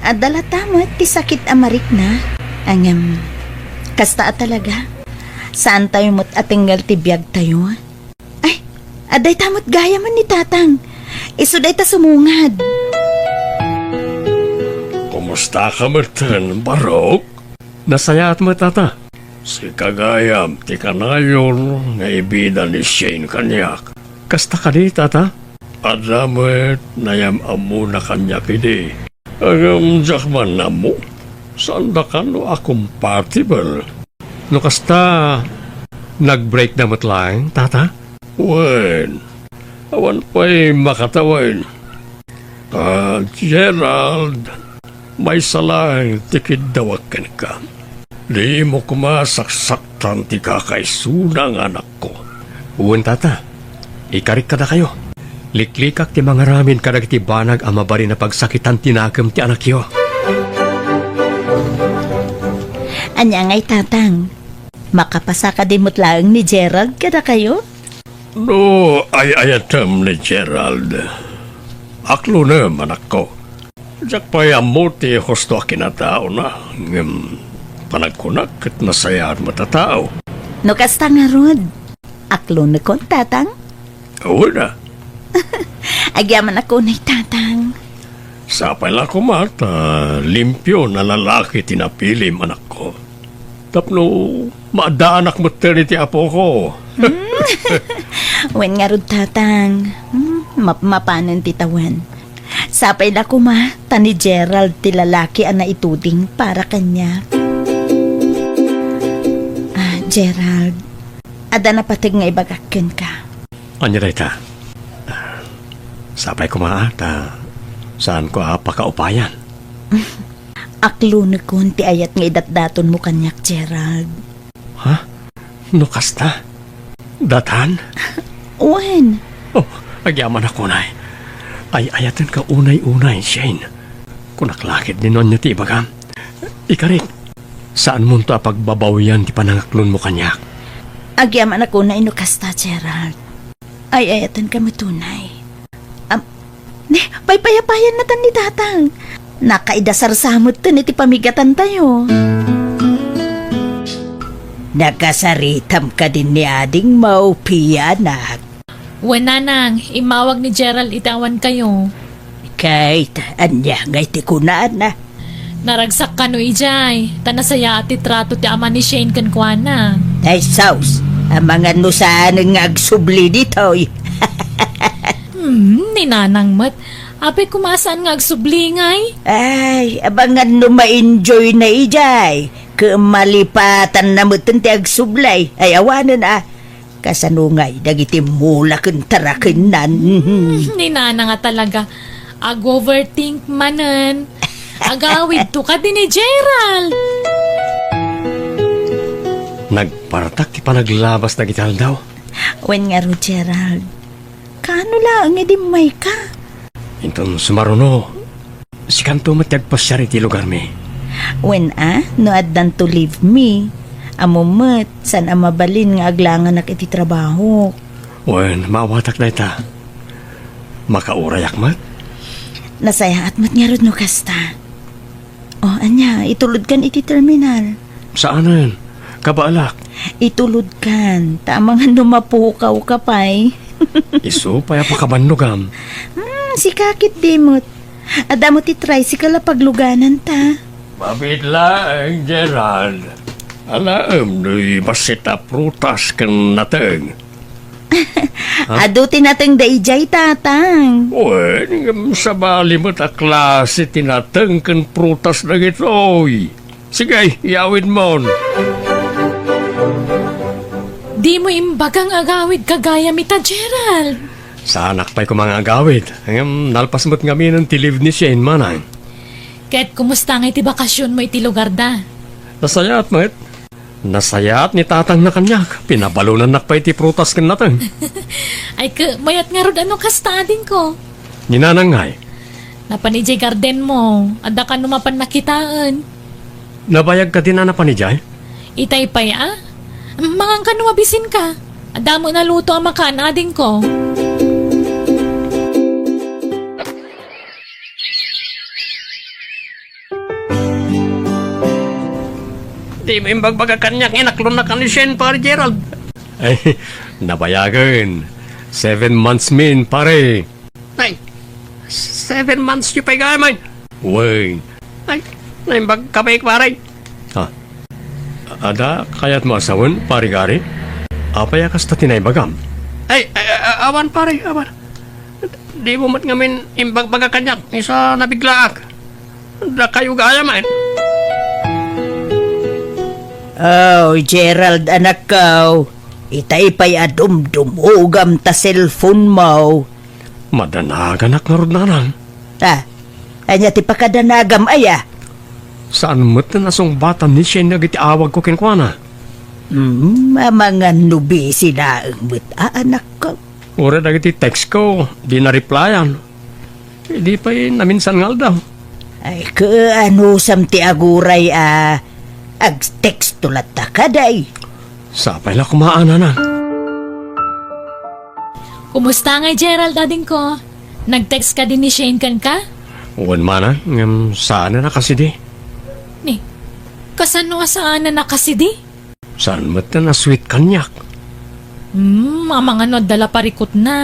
Adda latta met ti sakit a marikna. Ngem, kasta a talaga. Saantayo met a tengngal ti biagtayo. Ay, adda dayta met gayamen ni Tatang. Isu dayta sumungad. Kumusta ka metten, Barok? Nasayaat met, Tata. Sika gayam ti kanayon nga ibida ni Shane kaniak. Kasta kadi, Tata? Adda met nayam-ammona kaniak idi. Ngem diak man ammo, saanda kano a compatible. No kasta, nag-break da met laeng, Tata? Wen, awan pay makatawen. Ah, Gerald, maysa laeng ti kiddawak kenka. Dimo koma saksaktan ti kakaisuna nga anakko. Wen, Tata. Ikarik kadakayo. Liklikak ti mangaramid kadagiti banag a mabalin a pagsakitan ti nakem ti anakyo. Ania ngay, Tatang? Makapasa kadi met laeng ni Gerald kadakayo? No ay-ayatem ni Gerald, aklonem, anakko. Diak pay ammo ti husto a kinataona, ngem panagkunak ket nasayaat met a tao. No kasta ngarud, aklonekon, Tatang? Wen a. Agyamanak unay, Tatang. Sapay la koma ta limpio a lalaki ti napilim, anakko. Tapno maaddanak metten iti apoko. Hmm. Wen ngarud, Tatang. Hmm, map-, mapanen ti tawen. Sapay la koma ta ni Gerald ti lalaki a naituding para kaniak. Ah, Gerald, adda napateg nga ibagak kenka. Ania dayta? Sapay koma, ah, ta saanko a pakaupayan. Aklonekon ti ayat nga idatdatonmo kaniak, Gerald. Ha? No kasta? Datan? Wen. Oh, agyamanak unay. Ay-ayatenka unay-unay, Shane. Kunak la ketdi no ania ti ibagam. Ikarik, saanmonto a pagbabawian ti panangaklonmo kaniak. Agyamanak unay no kasta, Gerald. Ay-ayatenka met unay. Am, ne, paypayapayan natan ni Tatang. Nakaidasarsa metten iti pamigatantayo. Nakasaritam kadin ni adingmo, pianak? Wen, Nanang, immawag ni Gerald iti awankayo. Ket ania ngay ti kunana? Naragsak kano idiay, ta nasayaat ti trato ti ama ni Shane kenkuana. Ay, sus! Amangan no saanen nga agsubli ditoy. Hmm, ni Nanang met. Apay koma a saan nga agsubli ngay? Ay, amangan no ma-enjoy na idiay. Ket malipatanna metten ti agsubli. Ay, awanen a. Kasano ngay dagiti mula ken tarakennan? Hmm, ni Nanang a talaga. Ag-overthink manen. Agawidto kadi ni Gerald. Nagpartak ti panaglabas dagiti aldaw. Wen ngarud, Gerald. Kaano laeng idi immayka? Inton sumaruno, sikanto met ti agpasiar iti lugarmi. Wen a, no addanto leave mi, ammo met, saan a mabalin nga aglanganak iti trabahok. Wen, maawatak dayta. Makaurayak met. Nasayaat met ngarud no kasta. O, ania, itulodkan iti terminal? Saanen. Kabaelak. Itulodkan. Ta amangan no mapukawka pay. Isu pay a pakabannogam. Hmm, sika ketdi met. Adda met ti tricycle a paglugananta. Mabiit laeng, Gerald. Alaem no bassit a prutas ken nateng. Ha? Adu ti nateng daydiay, Tatang. Wen, ngem sabali met a klase ti nateng ken prutas dagitoy. Sige, iyawidmon. Dimo imbaga nga agawidka gayam ita, Gerald. Saanak pay koma nga agawid. Ngem nalpas met ngaminen ti leave ni Shane, manang. Ket kumusta ngay ti bakasionmo iti lugarda? Nasayaat met. Nasayaat ni Tatangna kaniak. Pinabalonannak pay ti prutas ken nateng. Ay, ket mayat ngarud a no kasta, adingko. Ni Nanang ngay? Napan idiay gardenmo. Adda kano mapan nakitaen. Nabayag kadin a napan idiay? Itay pay a? Mangan kano mabisinka. Adda met naluto a makan, adingko. Dimo imbagbaga kaniak nga inaklonnak ni Shane, Pare Gerald. Ay, nabayagen. Seven months min, pare. Ay, seven months yu pay gayam, ay. Wen. Ay, naimbag ka pay, pare. Ha? Adda kayatmo a sawen, Pare Gary? Apay a kasta ti naibagam? Ay, ay, ay, awan, pare, awan. Dimo met ngamin imbagbaga kaniak, isu a nabiglaak. Dakayo gayam, ay. Oh, Gerald, anakko. Itay pay a dumdumogam ta cellphone mo. Madanaganak ngarud, Nanang. Ah, ania ti pakadanagam aya? Saan met a nasungbatan ni Shane dagiti awagko kenkuana? Hmm, amangan no busy laeng met a, anakko. Uray dagiti text ko, di na-replyan. Idi pay naminsan nga aldaw. Ay, kaanusam ti aguray a agteksto latta kadi? Sapay la koma a, Nanang. Kumusta ngay, Gerald, adingko? Nag-text kadi ni Shane kenka? Wen, Manang, ngem saanen a kasidi. Ni, kasano a saanen a kasidi? Saan met a sweet kaniak? Hmm, amangan no adda la parikutna.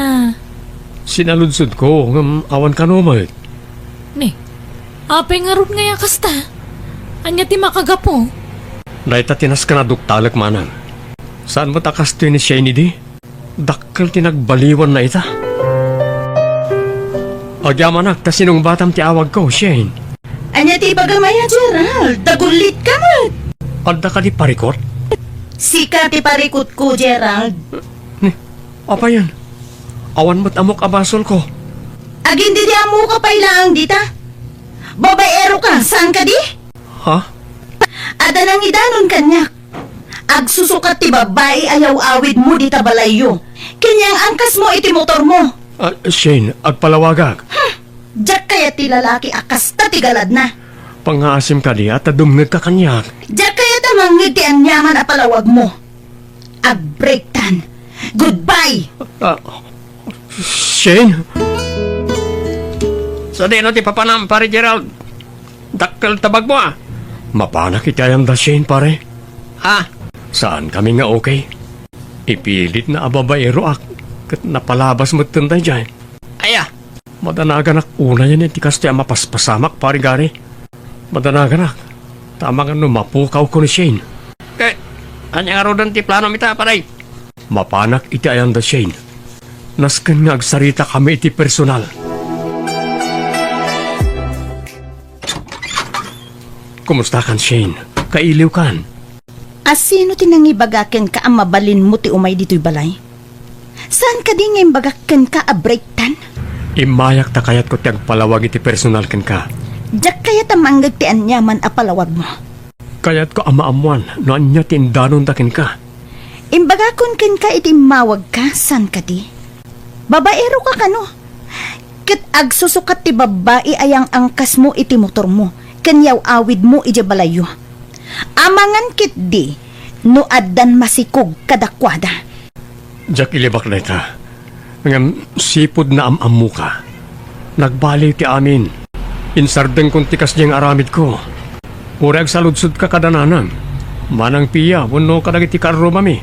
Sinaludsodko, ngem awan kano met. Ni, apay ngarud ngay a kasta? Ania ti makagapu? Dayta ti nasken a duktalek, Manang. Saan met a kastoy ni Shane idi? Dakkel ti nagbaliwanna ita. Agyamanak ta sinungbatam ti awagko, Shane. Ania ti ibagam aya, Gerald? Dagullitka met. Adda kadi parikut? Sika ti parikutko, Gerald. Ni, apayen? Awan met ammok a basolko. Agin didi ammoka pay laeng dita. Babaeroka, saan kadi? Ha? Adda nangidanon kaniak. Agsusukat ti babbai a yaw-awidmo dita balayyo. Ken yang angkasmo iti motormo. Ah, Shane, agpalawagak. Hmm. Diak kayat ti lalaki a kasta ti galadna. Pangngaasim kadi a ta dumngegka kaniak. Diak kayat a mangngeg ti aniaman a palawagmo. Agbreaktan. Goodbye! Ah, Shane? Sadino ti papanam, Pare Gerald? Dakkel ta bagmo, a. Mapanak iti ayanda, Shane, pare. Ah? Saan kami nga okay? Ipilitna a babaeroak, ket napalabas metten daydiay. Aya? Madanaganak unayen iti kastoy a mapaspasamak, Pare Gary. Madanaganak, ta amangan no mapukawko ni Shane. Eh, ania ngaruden ti planom ita, pare? Mapanak iti ayanda, Shane. Nasken nga agsaritakami iti personal. Kumustakan, Shane? Kailiwkan? A sino ti nangibaga kenka a mabalinmo ti umay ditoy balay? Saan kadi nga imbagak kenka a breaktan? Immayak ta kayatko ti agpalawag iti personal kenka. Diak kayat a mangngeg ti aniaman a palawagmo. Kayatko a maammoan no ania ti indanonda kenka. Imbagakon kenka iti immawagka, saan kadi? Babaeroka kano? Ket agsusukat ti babbai a yang-angkasmo iti motormo ken yaw-awidmo idiay balayyo. Amangan ketdi no addan masikog kadakuada. Diak ilibak dayta. Ngem sipud naam-ammoka. Nagbaliw ti amin. Insardengkon ti kasdiay nga aramidko. Uray agsaludsodka kada nanang, Manang Pia, wenno kadagiti kaarrumami,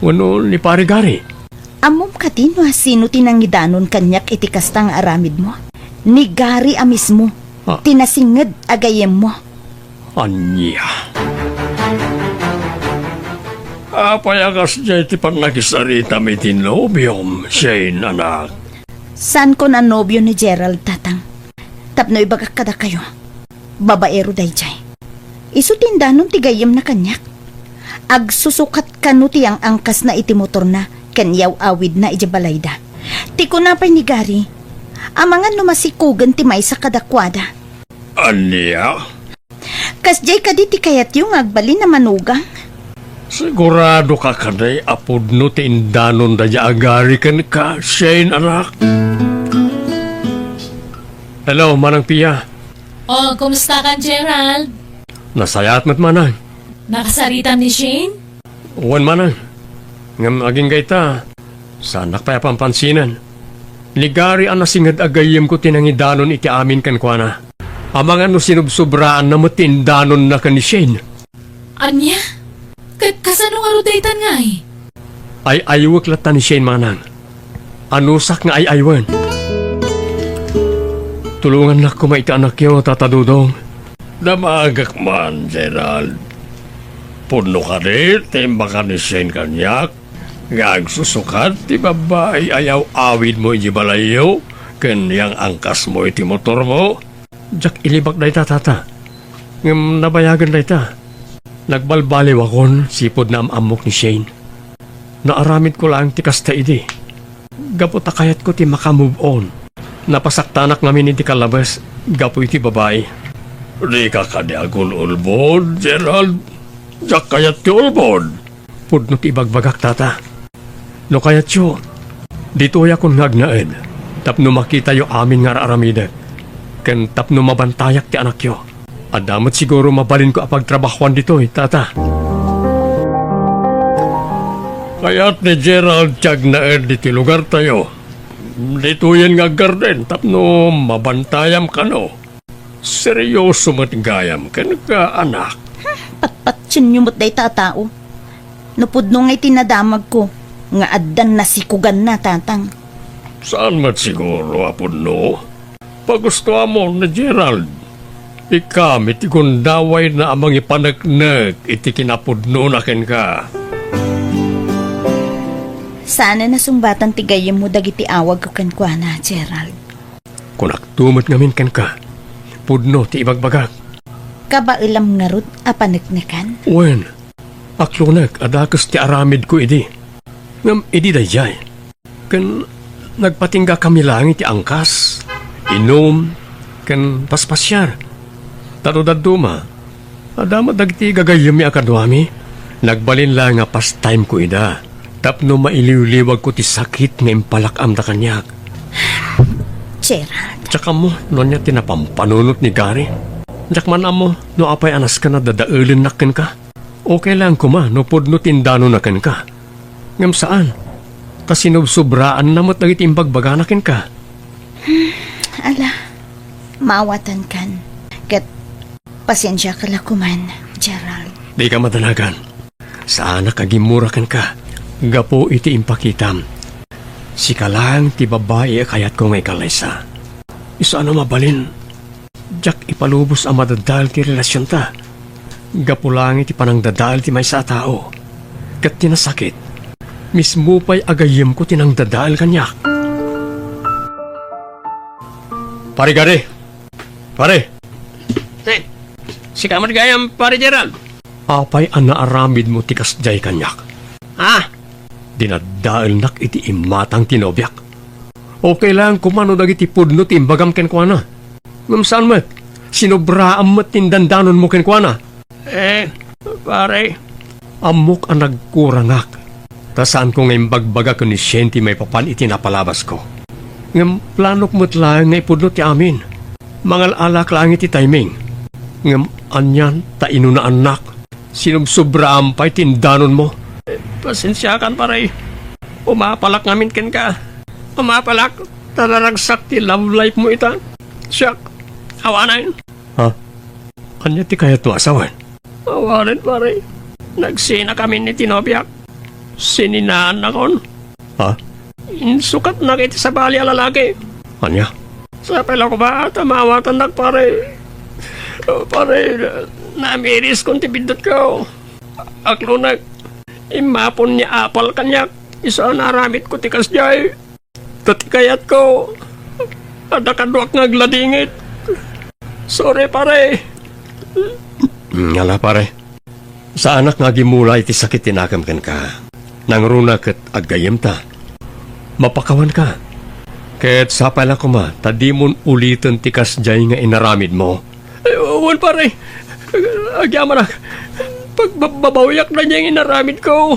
wenno ni Pare Gary. Ammom kadi no asino ti nangidanon kaniak iti kasta nga aramidmo? Ni Gary a mismo, Ah. ti nasinged a gayyemmo. Ania? Apay a kasdiay ti pannakisaritam iti nobiom, Shane, anak? Saanko a nobio ni Gerald, Tatang. Tapno ibagak kadakayo, babaero daydiay. Isu ti indanon ti gayyemna kaniak. Agsusukat kano ti yang-angkasna iti motorna ken yaw-awidna idiay balayda. Ti kuna pay ni Gary, amangan no masikogen ti maysa kadakuada. Ania? Kasdiay kadi ti kayatyo nga agbalin a manugang? Siguradoka kadi a pudno ti indanon daydiay a Gary kenka, Shane, anak? Hello, Manang Pia. Oh, kumustakan, Gerald? Nasayaat met, Manang. Nakasaritam ni Shane? Wen, Manang. Ngem agingga ita, saanak pay a pampansinen. Ni Gary a nasinged a gayyemko ti nangidanon iti amin kenkuana. Amangan no sinubsobraanna met ti indanonna ken ni Shane. Ania? Ket kasano ngarud daytan ngay? Ay-aywek latta ni Shane, Manang. Anusak nga ay-aywen. Tulongannak koma iti anakyo, Tata Dodong. Damagek man, Gerald. Pudno kadi ti imbaka ni Shane kaniak nga agsusukat ti babbai a yaw-awidmo idiay balayyo ken yang-angkasmo iti motormo? Diak ilibak dayta, Tata. Ngem nabayagen dayta. Nagbalbaliwakon sipud naam-ammok ni Shane. Naaramidko laeng ti kasta idi. Gapu ta kayatko ti maka-move on. Napasaktanak ngamin iti kallabes gapu iti babai. Dika kadi agul-ulbod, Gerald? Diak kayat ti ulbod. Pudno ti ibagbagak, Tata. No kayatyo, ditoyakon nga agnaed tapno makitayo amin nga ar-aramidek, ken tapno mabantayak ti anakyo. Adda met siguro mabalinko a pagtrabahoan ditoy, Tata. Kayat ni Gerald ti agnaed iti lugartayo. Ditoyen nga aggarden tapno mabantayam kano. Serioso met gayam kenka, anak. Patpatienyo met dayta a tao. No pudno nga iti nadamagko, nga addan nasikuganna, tatang. Saan met siguro a pudno? Pagustoamon ni Gerald. Ikam iti gundawayna a mangipaneknek iti kinapudnona kenka. Saan a nasungbatan ti gayyemmo dagiti awagko kenkuana, Gerald. Kunakto met ngamin kenka, pudno ti ibagbagak. Kabaelam ngarud a paneknekan? Wen, aklonek a dakes ti aramidko idi. Ngem idi daydiay, ken nagpatinggakami laeng iti angkas, inum, ken paspasiar. Ta no dadduma, adda met dagiti gagayyemmi a kaduami. Nagbalin laeng a pastime-ko ida tapno mailiwliwagko ti sakit nga impalak-amda kaniak. Gerald. Diak ammo no ania ti napampanunot ni Gary. Diak man ammo no apay a nasken a dadaelennak kenka. Okay lang koma no pudno ti indanonna kenka. Ngem saan, ta sinubsobraanna met dagiti imbagbagana kenka. Ala, maawatankan. Ket pasensiaka la koman, Gerald. Dika madanagan. Saanak a gimmura kenka gapu iti impakitam. Sika laeng ti babai a kayatko nga ikallaysa. Isu a no mabalin, diak ipalubos a madadael ti relasionta. Gapu laeng iti panangdadael ti maysa a tao. Ket ti nasakit, mismo pay a gayyemko ti nangdadael kaniak. Pare Gary! Pare! Eh, sika met gayam, Pare Gerald? Apay a naaramidmo ti kasdiay kaniak? Ah, dinaddaelnak iti imatang ti nobiak. Okay lang koma no dagiti pudno ti imbagam kenkuana. Ngem saan met, sinobraam met ti indandanonmo kenkuana. Eh, pare. Ammok a nagkurangak, ta saanko nga imbagbaga ken ni Shane ti maipapan iti napalabasko. Ngem planok met laeng nga ipudno ti amin. Mangal-alak laeng iti timing. Ngem anian ta inunaannak? Sinubsobraam pay ti indanonmo. Pasensiakan, pare. Umapalak ngamin kenka. Umapalak, ta naragsak ti love life mo ita. Siak, awanen. Ha? Ania ti kayatmo a sawen? Awanen, pare. Nagsinakamin iti nobiak. Sininaannakon. Ha? Insukatnak iti sabali a lalaki. Ania? Sapay la koma ta maawatannak, pare. Oh, pare, namiriskon ti biddutko. Aklonek, immapon ni apal kaniak, isu a naaramidko ti kasdiay. Ta ti kayatko, adda kaduak nga agladingit. Sorry, pare. Mm, ala, pare. Saanak nga agimula iti sakit ti nakem kenka. Nangruna ket aggayyemta. Mapakawanka. Ket sapay la koma ta dimon uliten ti kasdiay nga inaramidmo. Ay, wen, pare. Agyamanak. Pagbababawiak daydiay nga inaramidko.